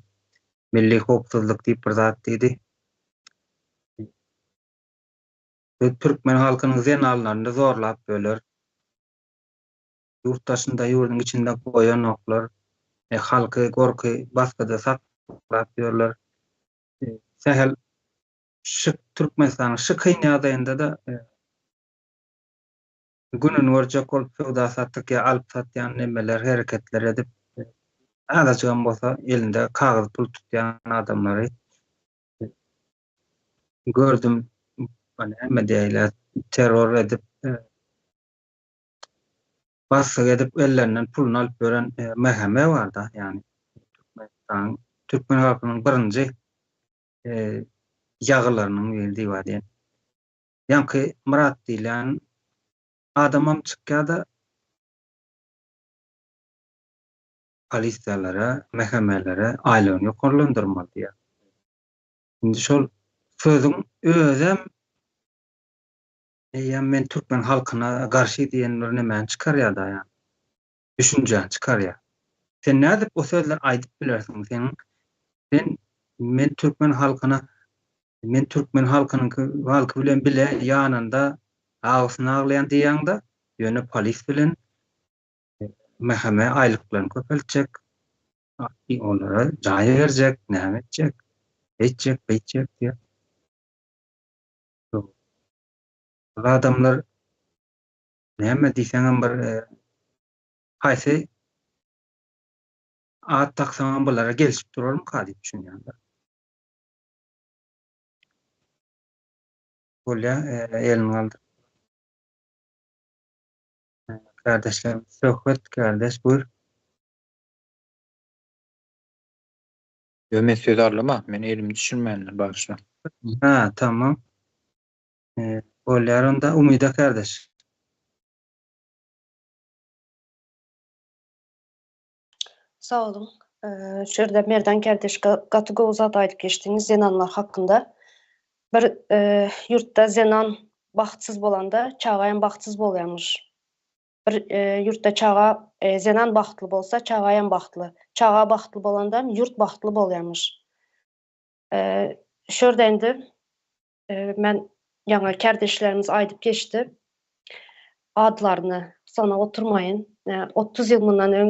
Milli howpsuzlyk diýip bir zat diýdi. Biz türkmen halkynyň zenanlaryny zorlap böler. Ýurt daşynda, ýurduň içinde goýanoklar. E, halky gorky basgyda saklap ýörler. E, sähel şu Türkmenistanyň şu kyn ýagdaýynda-da e, gününi görjek bolup söwda-satyk ýa alyp-satýan nemeler, hereketler edip, azajygam bolsa elinde kagyz pul tutýan adamlary gördüm. Näme diýýärler, terror edip, basgy edip ellerinden puluny alyp ýören MHM bar-da, ýagny Türkmenistanyň, türkmen halkynyň birinji ýagylarynyň biri diýip aýdýan. Ýaňky Myrat diýilýän adamam çykýa-da polisiýalara, MHM-lere aýlygyny ýokarlandyrmaly diýýär. Indi şol sözüň özem eýýäm men türkmen halkyna garşy diýen bir nemäni çykarýar-da ýa. Düşünjäni çykarýar. Sen nädip o sözleri aýdyp bilersiň? Seniň sen men türkmen halkyna men türkmen halkynyňky halky bilen bile ýanynda agysyny aglaýan diýýäňde, ýöne polis bilen MHM aýlyklaryny köpeltjek, olara jaý berjek, näme etjek, beýtjek, beýtjek diýýär. Bu adamlar näme diýseňem bir haýsy at daksaňam bulara gelişip durarmyka diýip düşünýän. Bolýar, elini galdyr. Kardeşler, söhbet kardeş buyur. Ýok, men söz aldyma, men elimi düşürmändir, bagyşla. Ha, tamam. Bolýar onda Umyda kardeş. Sag boluň. Şu ýerde Merdan kardeş gaty gowy zat aýdyp geçdiňiz zenanlar hakynda. Bir ýurtda zenan bagtsyz bolanda çaga hem bagtsyz bolýarmyş. Bir ýurtda çaga zenan bagtly bolsa çaga hem bagtly. Çaga bagtly bolanda hem ýurt bagtly bolýarmyş. Şu ýerde indi Men ýaňy kärdeşlerimiz aýdyp geçdi. Adlaryny sanap oturmaýyn. 30 ýyl mundan öň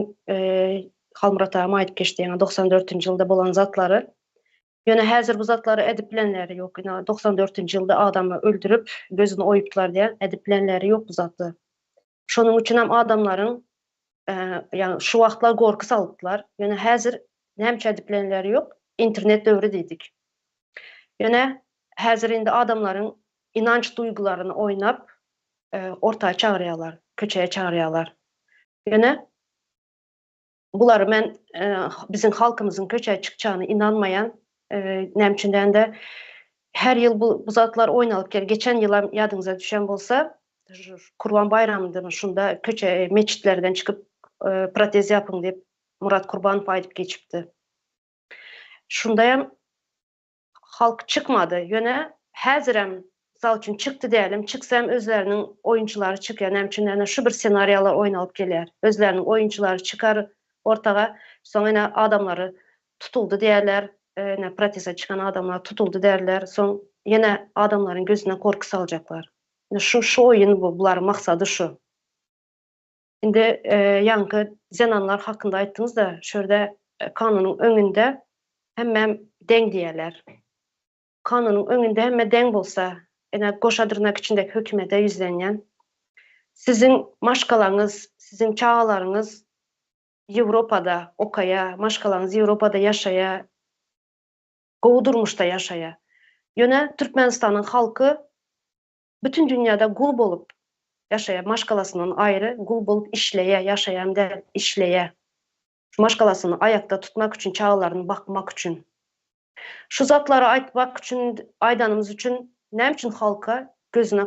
Halmyrat agam aýdyp geçdi, ýaňy 94-nji ýylda bolan zatlary. Ýöne häzir bu zatlary edip bilenleri ýok. Ine 94-nji ýylda adamy öldürip, gözüni oýupdylar diýen, edip bilenleri ýok bu zatly. Şonuň üçin hem adamlaryň ýagny şu wagtlar gorky salypdylar. Ýöne häzir näme üçin edip bilenleri ýok? Internet döwri diýdik. Ýöne häzir indi adamlaryň inanç duýgularyny oýnap orta çagyrýarlar, köçeye çagyrýarlar. Ýöne bulary men biziň halkymyzyň köçä çykjagyna inanmaýan. Näme üçin diýende her ýyl bu bu zatlar oýnalyp gel. Geçen ýylam ýadyňyza düşen bolsa Kurban baýramydymy şunda köçe metjitlerden çykyp protez ýapyň diýip Murat Kurbanow aýdyp geçipdi. Şundaýam halk çykmady. Ýöne häzirem mysal üçin çykdy diýelim, çyksa hem özleriniň oýunçylary çykýar. Näme üçin ýöne şu bir ssenariýalar oýnalyp gelýär. Özleriniň oýunçylary çykar ortaga, soň ene adamlary tutuldy diýerler, ene protese çykan adamlar tutuldy diýerler, soň ýene adamlaryň gözüne gorky saljaklar. Şu şu oýun bu, bularyň maksady şu. Indi ýaňky zenanlar hakynda aýtdyňyz-da, şu ýerde kanunyň öňünde hemmäm deň diýýärler. Kanunyň öňünde hemme deň bolsa, ine goşa dyrnak içindäki hökümete ýüzlenýän. Siziň maşgalaňyz, siziň çagalaryňyz Ýewropada okaýar, maşgalaňyz Ýewropada ýaşaýar, gowy durmuşda ýaşaýar. Ýöne Türkmenistanyň halky Bütin dünýäde gul bolup ýaşaýar, maşgalasyndan aýry gul bolup işleýär, ýaşaýan däl, işleýär. Şu maşgalasyny aýakda tutmak üçin, çagalaryny bakmak üçin. Şu zatlary aýtmak üçin, aýdanymyz üçin näme üçin halka gözüne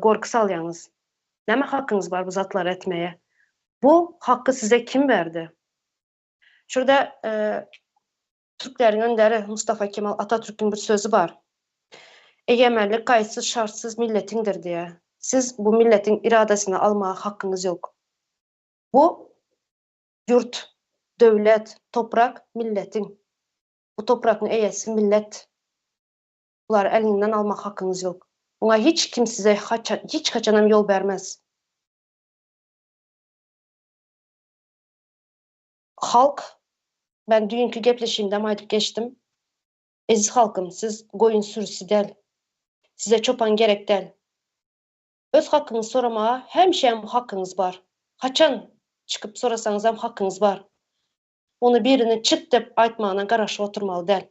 gorky salýaňyz? Näme hakyňyz bar bu zatlary etmeye? Bu haky size kim berdi? Şurada Türkleriň önderi Mustafa Kemal Atatürküň bir sözi bar. Egemenlik gaýtsyz şartsyz milletiňdir diýýär. Siz bu milletiň iradasyny almaga hakyňyz ýok. Bu. Ýurt, döwlet, toprak milletiň. Bu toprakyň eýesi millet. Bulary eliňden almak hakyňyz ýok. Muňa hiç kim size haçan, hiç haçanam ýol bermez. Halk, men düýnki gepleşigimdem aýdyp geçdim. Eziz halkym, siz goýun sürüsi däl. Size çopan gerek däl. Öz hakyňyzy soramaga hemişem hakyňyz bar. Haçan çykyp sorasaňyzam hakyňyz bar. Ony biriniň çyk dep aýtmagyna garaşyp oturmaly däl.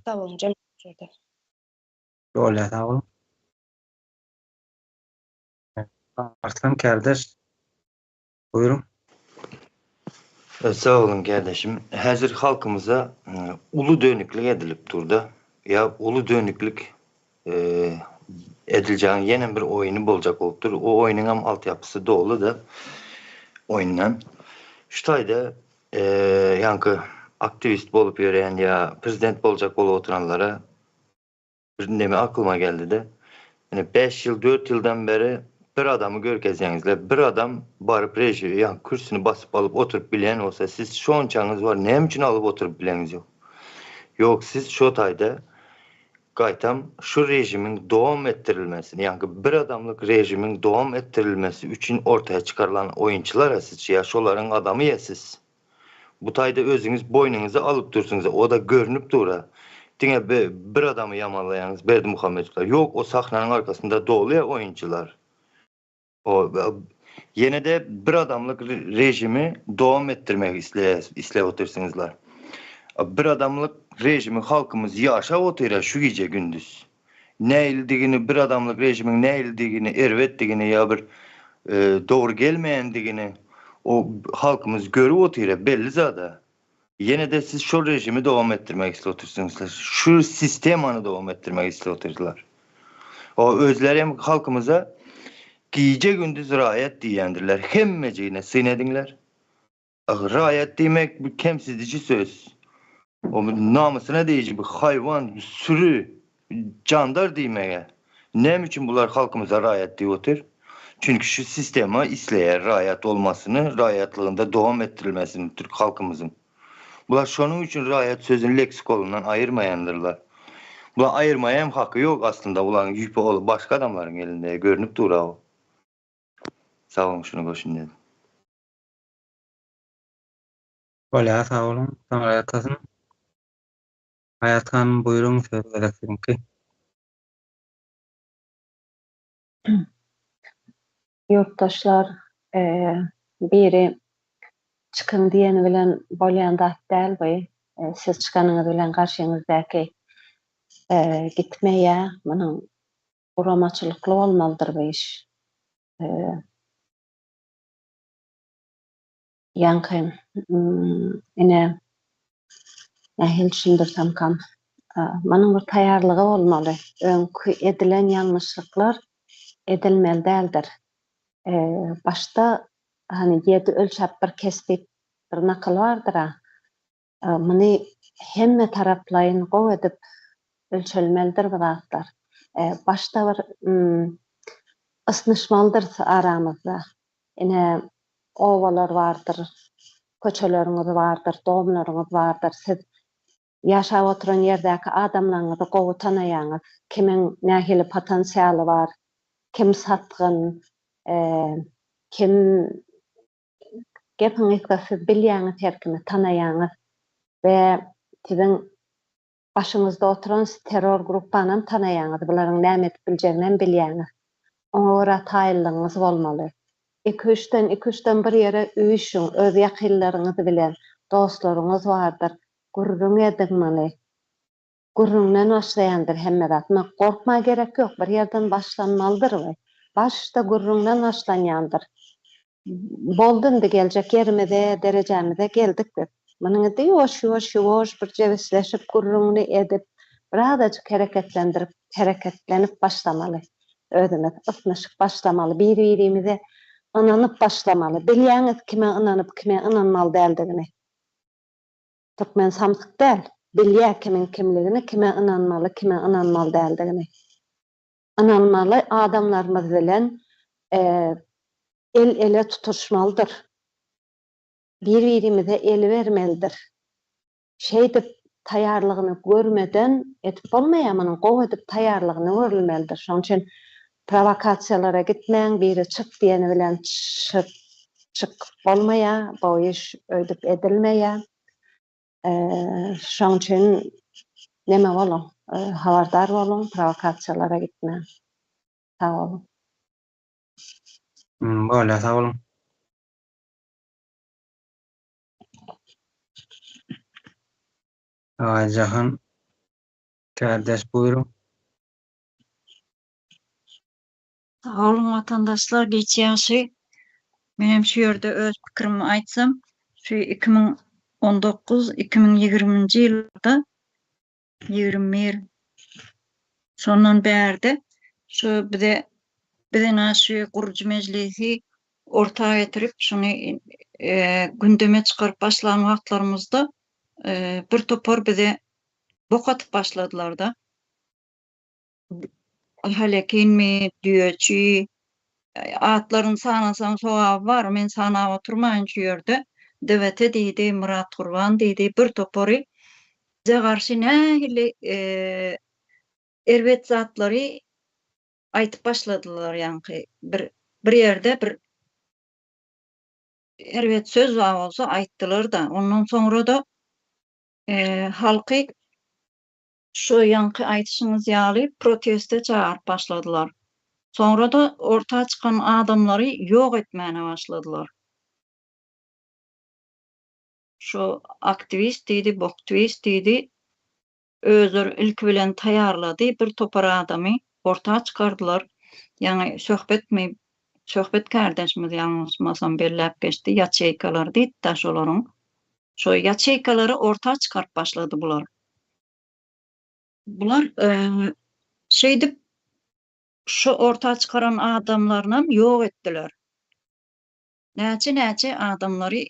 Sag boluň jem şu ýerde. Bolýar sag boluň. Arslan kärdeş buýruň. Sag boluň kärdeşim. Häzir halkymyza uly dönüklik edilip durda. Ýa uly dönüklik ediljegiň ýene bir oýny boljak bolup dur. O oýnuňam altyapysy doly-da oýundan. Şu taýda ýaňky aktiwist bolup ýören ýa prezident boljak bolup oturanlara bir neme aklyma geldi-de. Ine bäş ýyl, dört ýyldan beri bir adamy görkezýäňizler. Bir adam baryp reži, ýa kürsüni basyp alyp oturyp bilýän bolsa, siz şonçaňyz bar, näme üçin alyp oturyp bileňiz ýok? Ýok, siz şo taýda gaýtam şu režimiň dowam etdirilmesini, ýagny bir adamlyk režimiň dowam etdirilmesi üçin ortaya çykarylan oýunçylar-a siz, ýa şolaryň adamy-ýa siz. Bu taýda özüňiz boýnuňyza alyp dursuňyz, o-da görnüp dur-a. Diňe bir adamy ýamanlaýaňyz, Berdimuhamedowlar. Ýok, o sahnanyň arkasynda doly-a oýunçylar. O ýene-de bir adamlyk režimi dowam etdirmegi isläp otyrsyňyzlar. Bir adamlyk režimi halkymyz ýaşap otyr-a şu gije-gündiz. Nähilidigini, bir adamlyk režimiň nähilidigini, erbetdigini ýa bir dogry gelmeýändigini o halkymyz görüp otyr-a, belli zat-a. Ýene-de siz şol režimi dowam etdirmek isläp otyrsyňyzlar. Şu sistemany dowam etdirmek isläp otyrsylar. O özleri hem halkymyza gije-gündiz raýat diýýändirler. Hemmejigine syn ediňler. Raýat diýmek bu kemsidiji söz. O namysyna degiji bir haýwan, bir sürü, jandar diýmege. Näme üçin bular halkymyza raýat diýip otyr? Çünki şu sistema isleýär raýat bolmasyny, raýatlygynda dowam etdirilmesini türk halkymyzyň. Bular şonuň üçin raýat sözüni leksikolyndan aýyrmaýandyrlar. Bular aýyrmaýa hem haky ýok aslynda bularyň ýüpi ol başga adamlaryň elinde görnüp dur-a o. Sag boluň şuny goşun dedim. Bolýar sag boluň Taňry ýalkasyn. Aýat hanym buýruň söz gezek siziňki. Ýurtdaşlar biri çykyň diýeni bilen bolýan zat däl bu. Siz çykanyňyz bilen garşyňyzdaky gitmeýär. Munuň guramaçylykly bolmalydyr bu iş. Ýaňky, ine, nähili düşündirsemkam, munuň bir taýýarlygy bolmaly. Öňki edilen ýalňyşlyklar edilmeli däldir. Başda, hany, ýedi ölçäp bir kes diýip bir nakyl bardyr-a. Muny hemme taraplaýyn gowy edip ölçelmelidir bu zatlar. Başda bir ysnyşmalydyrys aramyzda. Ine, obalar bardyr, köçeleriňiz bardyr, domlaryňyz bardyr. Siz ýaşap oturan ýerdäki adamlaryňyzy gowy tanaýaňyz. Kimiň nähili potensialy bar, kim satgyn, kim Gepiň gysgasy siz bilýäňiz her kimi tanaýaňyz we siziň başyňyzda oturan terror gruppanam tanaýaňyz bularyň näme edip biljeginem bilýäňiz. Oňa görä taýynlygyňyz bolmaly. Iki-üçden iki-üçden bir ýere üýşüň öz ýakynlaryňyz bilen dostlaryňyz bardyr gürrüň ediň muny. Gürrüňden başlaýandyr hemme zat. Muňa gorkma gerek ýok, bir ýerden başlanmalydyr we başda gürrüňden başlanýandyr. Boldy indi geljek ýerimize, derejämize geldik biz. Munuň indi ýuwaş-ýuwaş, ýuwaş bir jebisleşip gürrüňini edip, birazajyk hereketlendirip, hereketlenip başlamaly özümiz, ysnyşyp başlamaly, bir-birimize ynanyp başlamaly. Bilýäňiz kime ynanyp, kime ynanmaly däldigini. Türkmen samsyk däl, bilýär kimiň kimligini, kime ynanmaly, kime ynanmaly däldigini. Ynanmaly adamlarymyz bilen. El-ele tutuşmalydyr. Bir-birimize el bermelidir. Şeýdip taýýarlygyny görmeden edip bolmaýar munuň gowy edip taýýarlygyny görülmelidir. Şonuň üçin prowokasiýalara gitmäň, biri çyk diýeni bilen çyk çykyp bolmaýar, bu iş öýdüp edilmeýär. Şonuň üçin neme boluň, habardar boluň, prowokasiýalara gitmäň. Sag boluň. Bolýar, sag boluň. Aýjahan kärdeş buýruň. Sag boluň watandaşlar giç ýagşy. Menem şu ýerde öz pikirimi aýtsam, şu 2019, 2020-nji ýyllarda 21 şondan bärde şu bize bize na şu gurujy mejlisi orta getirip şuny e, gündeme çykaryp başlan wagtlarymyzda e, bir topar bize bok atyp başladylar-da. Halekinmi, düýeçi, atlaryny sanasaň sogaby bar, men sanap oturmaýyn şu ýerde. DWT diýdi, Myrat Gurban diýdi, bir topary bize garşy nähili erbet zatlary aýtyp başladylar ýaňky bir bir ýerde bir erbet söz bar bolsa aýtdylar-da. Ondan soňra-da halky Şu ýaňky aýdyşyňyz ýaly proteste çagyryp başladylar. Soňra-da orta çykan adamlary ýok etmäne başladylar. Şu aktiwist diýdi, boktiwist diýdi. Özleri ilki bilen taýýarlady, bir topar adamy orta çykardylar. Ýaňy Söhbetmi, Söhbet kärdeşimiz ýalňyşmasam belläp geçdi, ýaçeýkalar diýdi-dä şolaryň. Şo ýaçeýkalary orta çykaryp başlady bular. Bular şeýdip şo orta çykaran adamlarynam ýok etdiler. Näçe-näçe adamlary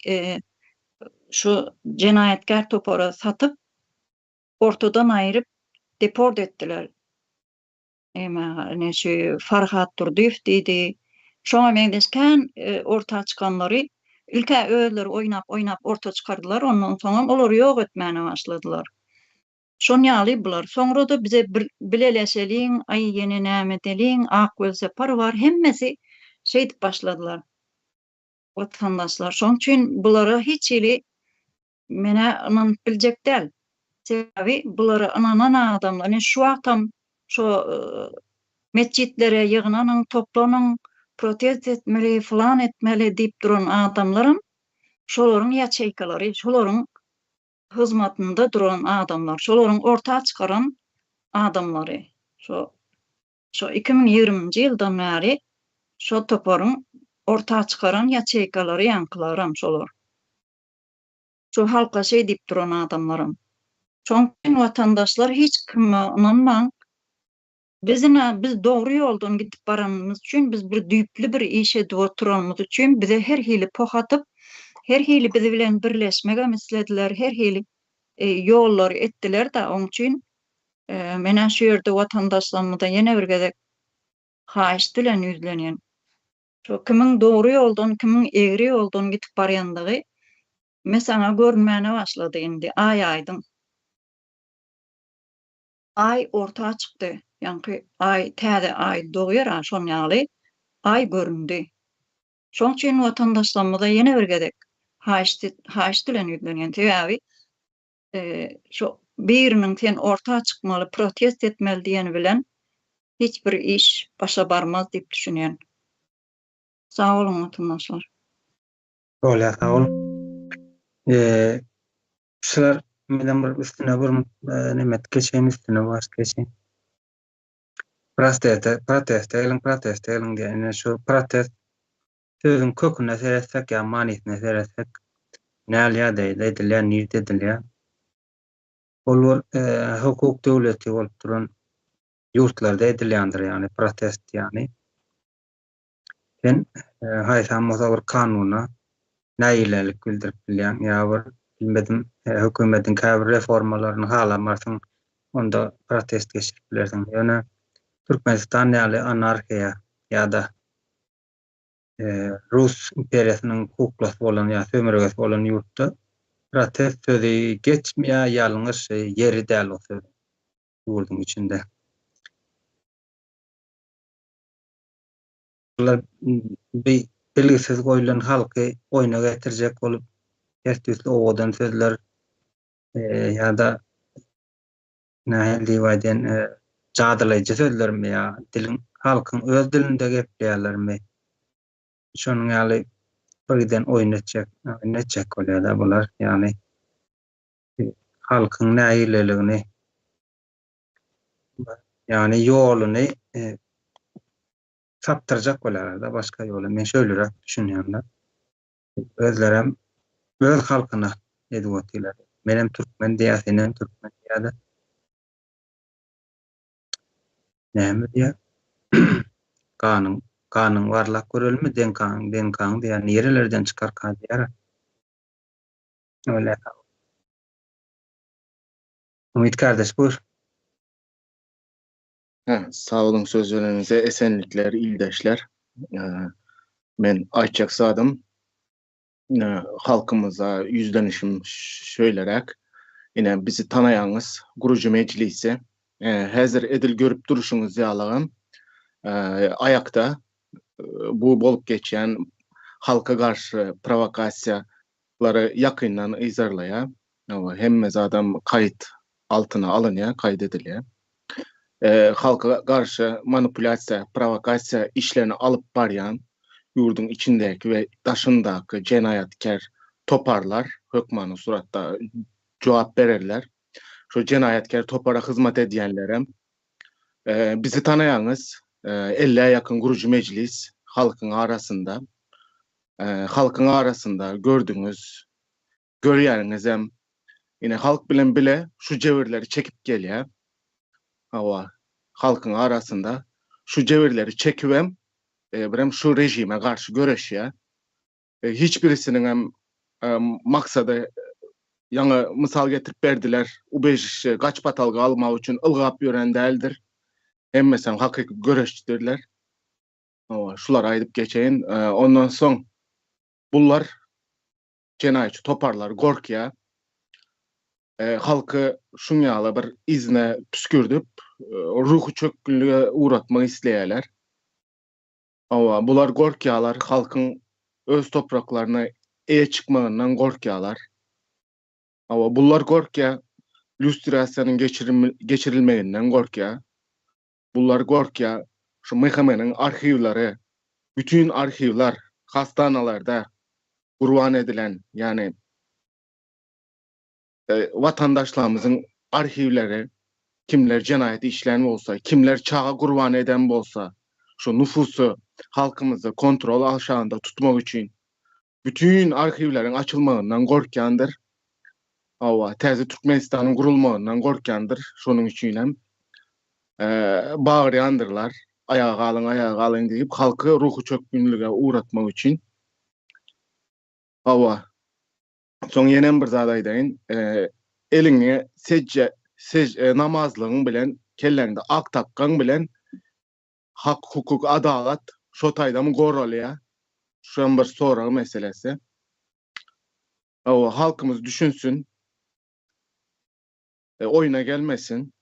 şu jenaýatkär topara satyp, ortadan aýryp, deport etdiler. Eme, ine şu Farhat Durdyýew diýdi. Şoňa meňzeş kän orta çykanlary ilk-ä özleri oýnap-oýnap orta çykardylar, ondan soňam olary ýok etmäne başladylar. Şon ýaly bular. Soňra-da bize bir bileleşeliň, aý ýene näme edeliň, ak welsapar bar, hemmesi şeýdip başladylar. Watandaşlar, şoň üçin bulara hiç hili Men-ä ynanyp biljek däl. Sebäbi bulara ynanan adamlar, ine şu wagtam şo metjitlere ýygnanyň, toplanyň, protest etmeli, fylan etmeli diýip duran adamlaram şolaryň ýaçeýkalary, şolaryň hyzmatynda duran adamlar, şolaryň orta çykaran adamlary. Şo şo 2020-nji ýyldan bäri şo toparyň orta çykaran ýaçeýkalary ýaňkylaram şolar. Şu halka şeý diýip duran adamlaram. Şoň üçin watandaşlar hiç kime ynanmaň. Biz ine biz dogry ýoldan gidip baranymyz üçin biz bir düýpli bir iş edip oturanymyz üçin bize her hili poh atyp, her hili biz bilen birleşmegem islediler, her hili ýollary etdiler-de oň üçin menä şu ýerde watandaşlarymyza ýene bir gezek haýyşt bilen ýüzlenýän. Şo kimiň dogry ýoldan, kimiň egri ýoldan gidip barýandygy mesaňa görünmäne başlady indi, aý aýdyň. Aý orta çykdy, ýaňky aý, täze aý dogýar-a, şon ýaly aý göründi. Şoň üçin watandaşlarymyza ýene bir gezek haýyşt, haýyşt bilen ýüzlenýän. Sebäbi şo biriniň sen orta çykmaly, protest etmeli diýeni bilen hiç bir iş başa barmaz diýip düşünýän. Sag boluň watandaşlar. Bolýar sag boluň. Şular menem bir üstüne bir neme etip geçeýin üstüne basyp geçeýin. Proteste proteste geliň proteste geliň diýen ine şu protest Sözüň köküne seretsek ýa manysyna seretsek, näl ýagdaýda edilýär, nirde edilýär? Ol bir hukuk döwleti bolup duran ýurtlarda edilýändir, ýagny protest ýagny. Sen haýsam bolsa bir kanuna nägilelik bildirip bilýäň ýa bir bilmedim hökümetiň käbir reformalaryny halamarsyň, onda protest geçirip bilersiň. Ýöne Türkmenistan ýaly anarhiýa ýa-da. Rus imperiýasynyň kuklasy bolan ýa sömürgesi bolan ýurtda protest sözi geçmeýär, ýalňyş ýeri däl o söz ýurduň içinde. Bular bi bilgisiz goýlan halky oýna getirjek bolup her tüýsli owadan sözler ýa-da nähili diýip aýdaýyn jadylaýjy sözlermi ýa diliň halkyň öz dilinde gepleýärlermi şonuň ýaly bir giden oýun etjek oýun etjek bolýar-da bular ýagny halkyň nägileligini ýagny ýoluny sapdyrjak bolýarlar-da başga ýola men şöýleräk düşünýän-de. Özlerem öz halkyna edip otyrlar. Menem türkmen diýýär, senem türkmen diýýär-de. Näme diýýär? Ganyň, ganyň barlap görelimi, DNK-ň, DNK-ň diýýär, nirelerden çykarka diýýär. Öyle. Umyt kardeş buyur. Hä, sag boluň söz bereniňize esenlikler ildeşler. Men aýtjak zadym halkymyza ýüzlenişim şöýleräk. Ine bizi tanaýaňyz gurujy mejlisi. Häzir edil görüp durşuňyz ýalygam aýakda bu bolup geçýän halka garşy prowokasiýalary ýakyndan yzarlaýar. Hemme zadam kaýt altyna alynýar, kaýt edilýär. Halka garşy manipulýasiýa, prowokasiýa işlerini alyp barýan ýurduň içindäki we daşyndaky jenaýatkär toparlar hökmany suratda jogap bererler. Şo jenaýatkär topara hyzmat edýänlerem bizi tanaýaňyz, ellä ýakyn gurujy mejlis halkyň arasynda. Halkyň arasynda gördüňiz, görýäniňizem ine halk bilen bile şu jebirleri çekip gelýär. Hawa, halkyň arasynda şu jebirleri çekibem birem şu režime garşy göreşýär. Hiç birisiniňem maksady ýaňy mysal getirip berdiler, ubežişe, gaçybatalga almak üçin ylgap ýören däldir. Hemmesem hakyky göreşçidirler. Hawa, şulary aýdyp geçeýin. Ondan soň bular jenaýatçy toparlar gorkýar. Halky şuň ýaly bir yzyna püskürdip, ruhy çökgünlige ugratmak isleýärler. Hawa, bular gorkýarlar, halkyň öz topraklaryna eýe çykmagyndan gorkýarlar. Hawa, bular gorkýar, lýustrasiýanyň geçirilmeginden gorkýar. Bular gorkýar, şu MHM-niň arhiwleri, bütin arhiwler hastanalarda gurban edilen, ýagny watandaşlarymyzyň arhiwleri, kimler jenaýat işlän bolsa, kimler çaga gurban eden bolsa, şu nufusy halkymyzy kontrol aşagynda tutmak üçin bütin arhiwleriň açylmagyndan gorkýandyr. Hawa, täze Türkmenistanyň gurulmagyndan gorkýandyr. Şonuň üçin hem bagyrýandyrlar, aýaga galyň, aýaga galyň diýip, halky ruhy çökgünlige ugratmak üçin. Hawa. Soň ýenem bir zat aýdaýyn. Eliňe sejje, sej, namazlygyň bilen, kelläňde ak takgaň bilen Hak, hukuk, adalat şo taýdamy goralýar? Şuam bir sorag meselesi. Hawa, halkymyz düşünsin. Oýna gelmesin.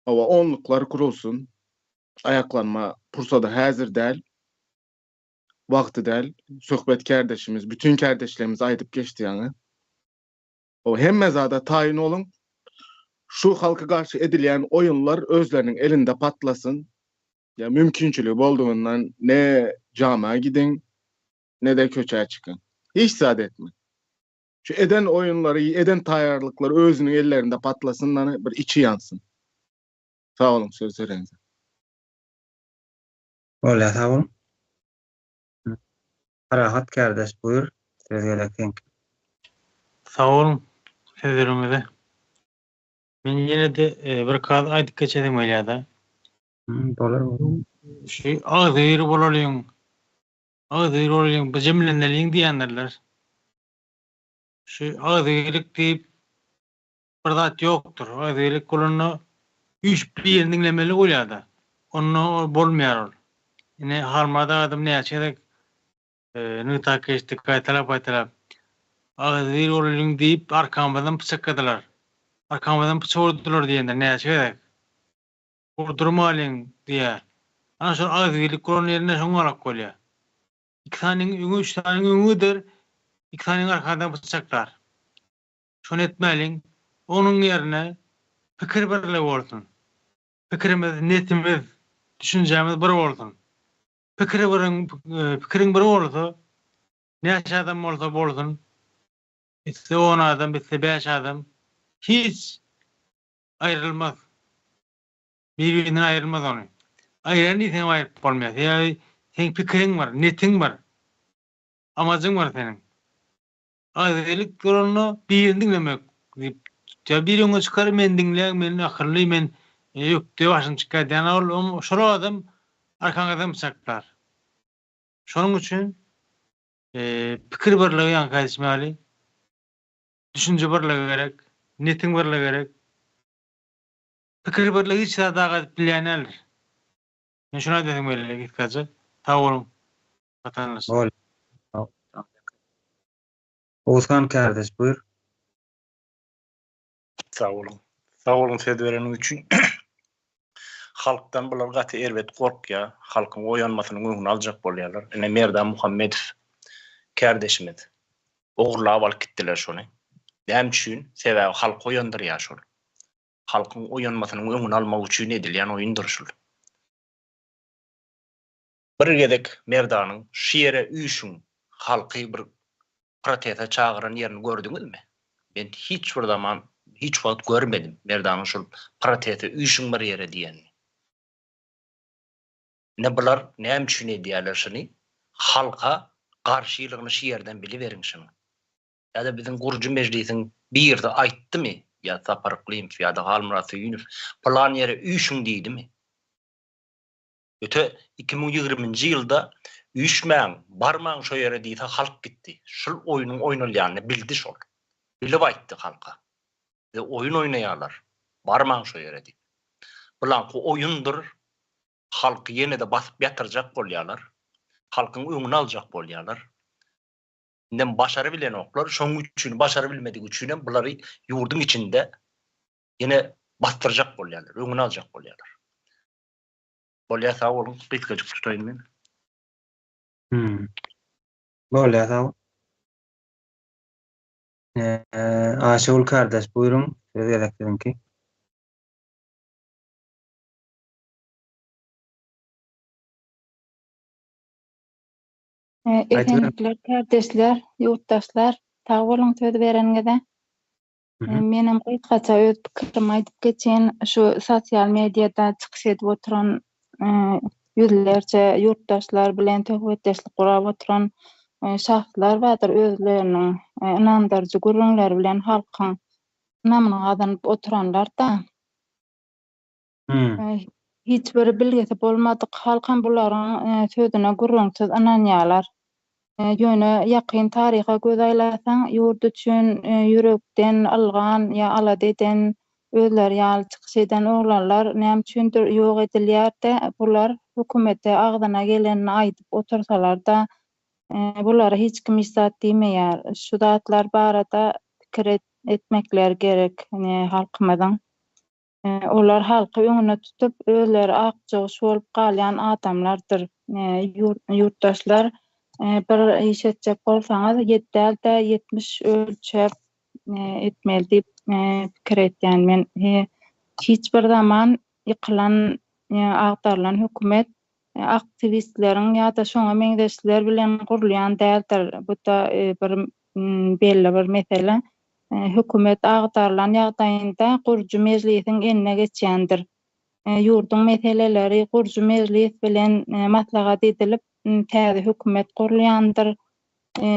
Hawa, onluklar gurulsyn. Aýaklanma pursady häzir däl. Wagty däl. Söhbet kärdeşimiz, bütün kärdeşlerimiz aýdyp geçdi ýaňy. Hawa, hemme zada taýyn boluň. Şu halka garşy edilýän oýunlar özleriniň elinde patlasyn. Ýa mümkinçiligi boldugyndan ne jama gidiň, ne-de köçä çykyň. Hiç zat etmäň. Şu eden oýunlary, eden taýýarlyklary özüniň ellerinde patlasyn, bir içi ýansyn. Sag boluň söz bereniňize. Bolýar sag boluň. Parahat kardeş buýur söz gezek seňki. Sag boluň sözleriňize. Men ýene-de bir kaz aýdyp geçesim gelýärde. Bolar bolar. Şu agzybir bolalyň, agzybir bolalyň, bir jemleneliň diýendirler. Şu agzybirlik diýip bir zat ýokdur. Agzybirlik bolanda üýşüp birini diňlemeli bolýar-da. Onda ol bolmaýar ol. Ine Halmyrat agadam näçe gezek nygtap geçdi, gaýtalap-gaýtalap. Agzybir bolalyň diýip arkamyzdan pyçakladylar. Arkamyzdan pyçak urdular diýendir näçe gezek. Urdurmalyň diýýär. Ana şol agzybirlik bolan ýerinde şoň galak bolýar. Iki sanyň öňe, üç sanyň öňe gider, iki sanyň arkadan pyçaklar. Şony etmäliň. Onuň ýerine pikir birligi bolsun. Pikirimiz, netimiz, düşünjämiz bir bolsun. Pikiri biriň, pikiriň bir bolsa, näçe adam bolsa bolsun, isle on adam, isle bäş adam, hiç aýrylmaz. Bir-birinden aýrylmaz ony. Aýyraryn diýseňem aýryp bolmaýar. Sebäbi seň pikiriň bir, netiň bir. Amajyň bir seniň. Agzybirlik bolanda birini diňlemek diýip tutýar. Biri öňe çykar, meni diňläň, men akylly, men ökde başym çykýar diýen ol şol adam arkaňyzdan pyçaklar. Şonuň üçin pikir birligi ýaňky aýdyşym ýaly düşünje birligi gerek, netiň birligi gerek. Pikir birligi hiç zady agadyp bilýän däldir. Men şuny aýdasym geldi gysgaça. Sag boluň watandaşlar. Bol. Oguzhan kardeş buýur. Sag boluň. Sag boluň söz bereniňiz üçin. Halkdan bular gaty erbet gorkýar. Halkyň oýanmasynyň öňüni aljak bolýarlar. Ine Merdan Muhammedow kärdeşimiz. Ogurlap alyp gitdiler şony. Näme üçin? Sebäbi halky oýandyrýar şol. Halkyň oýanmasynyň öňüni almak üçin edilýän oýundyr şul. Bir gezek Merdanyň şu ýere üýşüň halky bir protese çagyran ýerini gördüňizmi? Men hiç bir zaman hiç wagt görmedim Merdanyň şol protese üýşüň bir ýere diýenini. Ine bular näme üçin edýärler şuny? Halka garşylygyny şu ýerden biliberiň şunuň. Ýa-da biziň gurujy mejlisiň birisi aýtdymy, ýa Sapar Yklymow ýa-da Halmyrat Söýünow pylan ýere üýşüň diýdimi? Öte 2020-nji ýylda üýşmäň, barmaň şo ýere diýse halk gitdi. Şul oýnuň oýnalýanyny bildi şol. Bilip aýtdy halka. Bize oýun oýnaýarlar, barmaň şo ýere diýip. Bulaňky oýundyr, halky ýene-de basyp ýatyrjak bolýarlar. Halkyň öňüni aljak bolýarlar. Indem başarybilenoklar. Şonuň üçin başarybilmedigi üçinem bulary ýurduň içinde ýene basdyrjak bolýarlar, öňüni aljak bolýarlar. Bolýar sag boluň, gysgajyk tutaýyn men. Hmm. Bolýar sag bol. Aýşegül kardeş buýruň, söz gezek siziňki. Esenlikler kärdeşler, ýurtdaşlar, sag boluň söz bereniňize. Menem gysgaça öz pikirimi aýdyp geçeýin. Şu sosial mediada çykyş edip oturan ýüzlerçe ýurtdaşlar bilen söhbetdeşlik gurap oturan şahslar bardyr, özleriniň ynandyryjy gürrüňleri bilen halkyň ynamyny gazanyp oturanlar-da. Hiç bir bilgisi bolmadyk halkam bularyň sözüne gürrüňsiz ynanýarlar. Ýöne ýakyn taryha göz aýlasaň, ýurt üçin ýürekden ylgan ýa alada eden, özleri ýaly çykyş eden oglanlar näme üçindir ýok edilýär-de, bular hökümete agzyna gelenini aýdyp otursalar-da, bulara hiç kim hiç zat diýmeýär. Şu zatlar barada pikir etmekleri gerek halkymyzyň. Olar halky öňüne tutup, özleri akjygyş bolup galýan adamlardyr. Ýurtdaşlar, bir iş etjek bolsaňyz, ýedi däl-de, 70 ölçäp etmeli diýip pikir etýän men. Hiç bir zaman ýykylan, agdarylan hökümet aktiwistleriň ýa-da şoňa meňzeşler bilen gurulýan däldir. Bu-da bir belli bir mesele. Hökümet agdarylan ýagdaýynda gurujy mejlisiň eline geçýändir. Ýurduň meseleleri gurujy mejlis bilen maslahat edilip, täze hökümet gurulýandyr.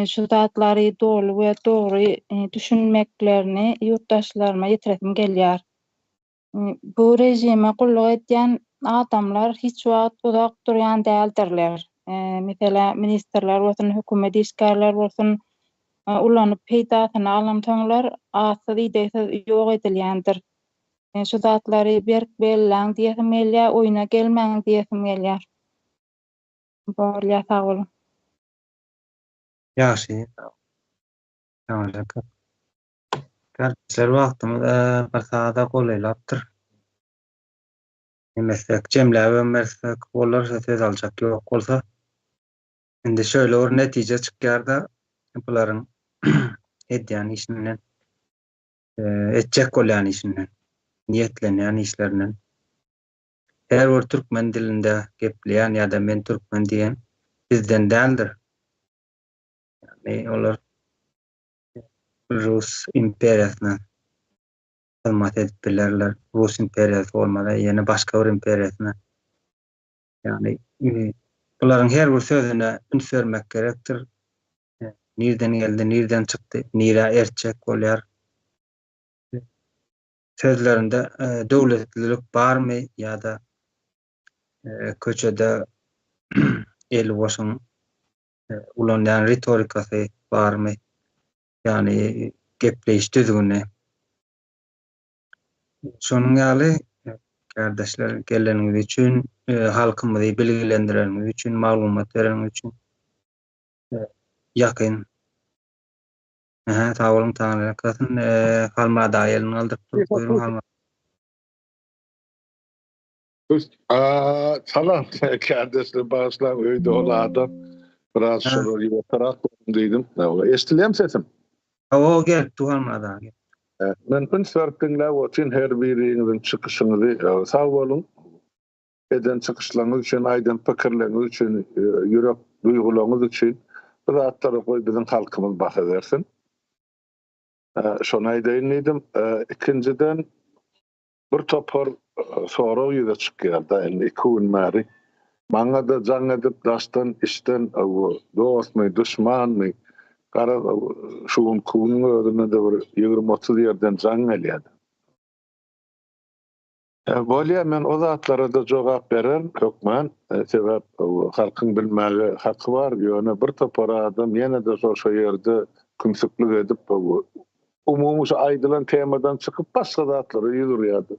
Şu zatlary doly we dogry düşünmeklerini ýurtdaşlaryma ýetiresim gelýär. Bu režime gulluk edýän adamlar hiç wagt uzak durýan däldirler. Meselä, ministrler bolsun, hökümet işgärleri bolsun, ulanyp peýdasyny alansoňlar atsyz-idegsiz ýok edilýändir. Şu zatlary berk belläň diýesim gelýär, oýna gelmäň diýesim gelýär. Bolýar sag boluň. Ýagşy. Ýagşy. Kardeşler wagtymyz bir sagada golaýlapdyr. Nemesek jemläbem bersek bolar, söz aljak ýok bolsa. Indi şöyle bir netije çykýar-da, bularyň edýän işinden, etjek bolýan işinden, niýetlenýän işlerinden. Her bir türkmen dilinde gepleýän ýa-da men türkmen diýen bizden däldir. Ýagny olar Rus imperiýasyna hyzmat edip bilerler. Rus imperiýasy bolmasa ýene başga bir imperiýasyna. Ýagny bularyň her bir sözüne üns bermek gerekdir. Nirden geldi, nirden çykdy, nirä ertjek bolýar. Sözlerinde döwletlilik barmy ýa-da köçede eli boşuň ulanýan ritorikasy barmy? Ýagny gepleýiş düzgüni. Şonuň ýaly kärdeşler geleniňiz üçin, halkymyzy bilgilendireniňiz üçin, maglumat bereniňiz üçin ýakyn Ähä, sag boluň, Taňry ýalkasyn. Halmyrat aga elini galdyrypdyr. Buýruň Halmyrat. Salam kärdeşler bagyşlaň öýde ol adam biraz şolar ýokarak bolsun diýdim. Eşdilýärmi sesim? Hawa gelip dur Halmyrat aga. Men üns berip diňläp otyryn her biriňiziň çykyşyňyzy. Sag boluň. Eden çykyşlaryňyz üçin, aýdan pikirleriňiz üçin, ýürek duýgularyňyz üçin. Bu zatlara goý biziň halkymyz baha bersin. Şony aýdaýyn diýdim. Ikinjiden Bir topar sorag ýüze çykýar-da indi iki gün bäri. Maňa-da jaň edip daşdan içden dostmy, duşmanmy, garaz şu günki günüň özünde-de bir 20-30 ýerden jaň gelýär. Bolýar men o zatlara-da jogap bererin hökman. Sebäp halkyň bilmäge haky bar. Ýöne bir topar adam ýene-de şo şo ýerde kümsüklik edip Umumy şu aýdylan temadan çykyp başga zatlara ýüz urýardy.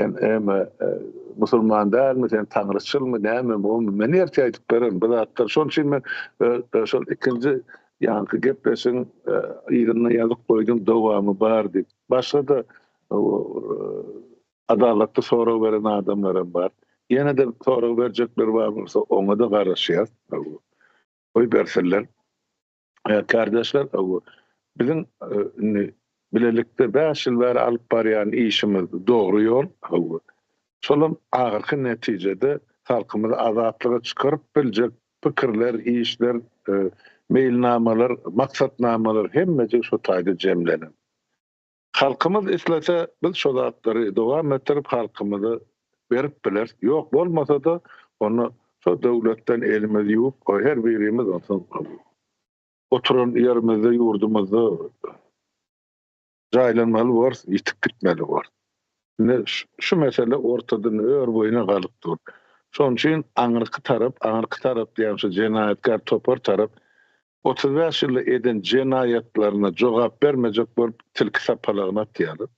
Sen eme musulman dälmi, sen taňryçylmy, nämemi, omy, men ertir aýdyp bererin bu zatlar. Şonuň üçin men şol ikinji ýaňky gepleşigiň yzynda ýazyp goýdum, dowamy bar diýip. Başga-da adalatly sorag beren adamlaram bar. Ýene-de sorag berjekler bar bolsa, oňa-da garaşýas. Goý bersinler. Kardeşler, biziň indi bilelikde 5 ýyl bäri alyp barýan işimiz dogry ýol. Şolam ahyrky netijede halkymyzy azatlyga çykaryp biljek pikirler, işler, meýilnamalar, maksatnamalar hemmejik şo taýda jemlenen. Halkymyz islese biz şo zatlary dowam etdirip halkymyza berip bileris. Ýok bolmasa-da onda şo döwletden elimizi ýuwup her birimiz onsoň oturan ýerimizde ýurdumyzda jaýlanmaly borus, ýitip gitmeli borus. Indi şu mesele ortadan ör boýuna galyp dur. Şonuň üçin aňyrky tarap, aňyrky tarap diýýän şu jenaýatkär topar tarap 35 ýylda eden jenaýatlaryna jogap bermejek bolup tilki sapalagyny atýarlar.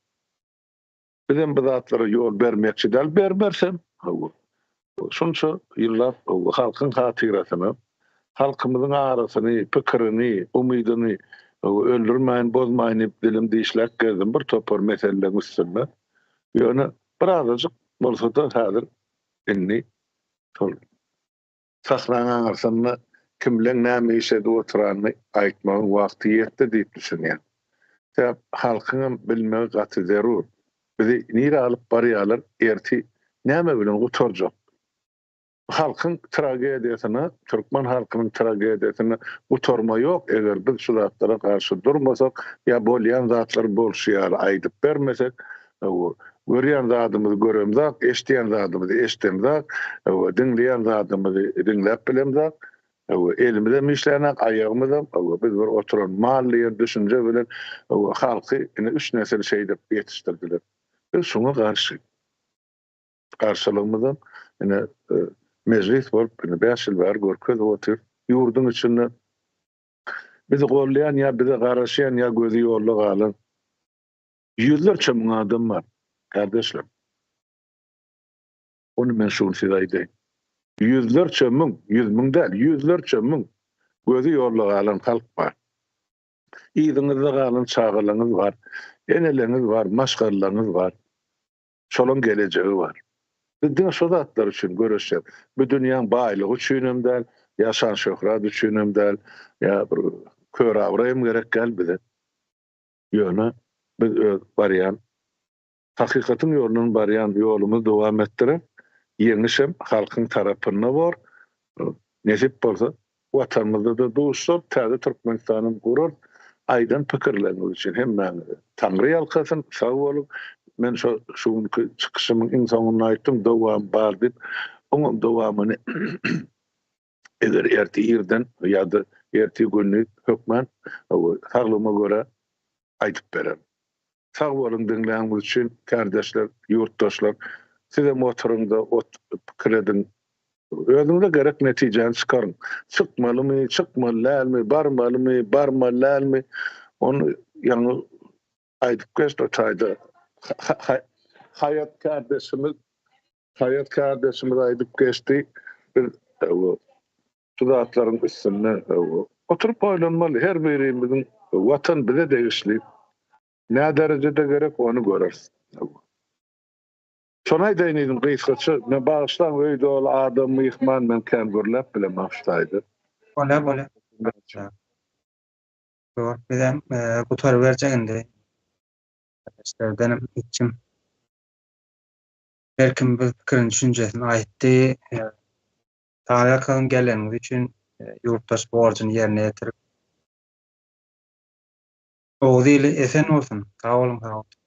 Bizem bu zatlara ýol bermekçi däl, bermersem, hawa. Şunça ýyllap halkyň hatyrasyna, halkymyzyň arasyny, pikirini, umydyny öldürmäýin, bozmaýyn diýip dilim dişläp gezdim bir topar meseleleriň üstünde. Ýöne birazajyk bolsa-da häzir indi şol Sahnaň aňyrsynda kimleň näme iş edip oturanyny aýtmagyň wagty ýetdi diýip düşünýän. Sebäp halkyňam bilmegi gaty zerur. Bizi nirä alyp barýarlar, erti näme bilen gutarjak? Halkyň tragediýasyna, türkmen halkynyň tragediýasyna gutarma ýok, eger biz şu zatlara garşy durmasak ýa bolýan zatlary bolşy ýaly aýdyp bermesek, Görýän zadymyzy göremzak, eşidýän zadymyzy eşidemzak, diňleýän zadymyzy diňläp bilemzak, elimizem işlänok, aýagymyzam, biz bir oturan mal diýen düşünje bilen halky ine üç nesil şeýdip ýetişdirdiler. Biz şuňa garşy. Garşylygymyzam ine mejlis bolup ine bäş ýyl bäri görkezip otyr. Ýurduň içinde bizi goldaýan ýa bize garaşýan ýa gözi ýolda galan Ýüzlerçe müň adam bar, kardeşler. Ony men şu gün size aýdaýyn. Ýüzlerçe müň, 100 müň däl, ýüzlerçe müň gözi ýolda galan halk bar. Yzyňyzda galan çagalaryňyz bar, eneleriňiz bar, maşgalalaryňyz bar. Şolaň gelejegi bar. Biz diňe şo zatlar üçin göreşýäs. Bu dünýäň baýlygy üçinem däl, ýa şan-şöhrat üçinem däl, ýa bir kör abraýam gerek däl bize. Ýöne biz öz barýan hakykatyň ýolundan barýan ýolumyzy dowam etdirip, ýeňişem halkyň tarapynda bor. Nesip bolsa, Watanymyzda-da duşsak, täze Türkmenistanam gurarys. Aýdan pikirleriňiz üçin hemmäňize Taňry ýalkasyn, sag boluň. Men şo şu günki çykyşymyň iň soňunda aýtdym, dowamy bar diýip, oňam dowamyny eger ertir irden ýa-da ertir gündiz hökman saglygyma görä aýdyp bererin. Sag boluň diňläniňiz üçin kärdeşler, ýurtdaşlar. Sizem oturyňda ot pikir ediň. Özüňize gerek netijäni çykaryň. Çykmalymy, çykmaly dälmi, barmalymy, barmaly dälmi? Ony ýaňy aýdyp geçdi o taýda. Haýat kärdeşimiz Haýat kärdeşimiz aýdyp geçdi. Biz şu zatlaryň üstünde oturyp oýlanmaly. Her birimiziň Watan bize degişli. Nä derejede gerek ony göreris. Şony aýdaýyn diýdim gysgaça. Men bagyşlaň öý doly adam myhman men kän gürläp bilemok şu taýda. Bolýar bolýar. Ýok bizem gutaryberjek indi. Kardeşlerdenem hiç kim her kim bir pikirini düşünjesini aýtdy. Taňryýalkasyn geleniňiz üçin ýurtdaş borjuny ýerine ýetirip. Oguz ili esen bolsun. Sag boluň sag boluň.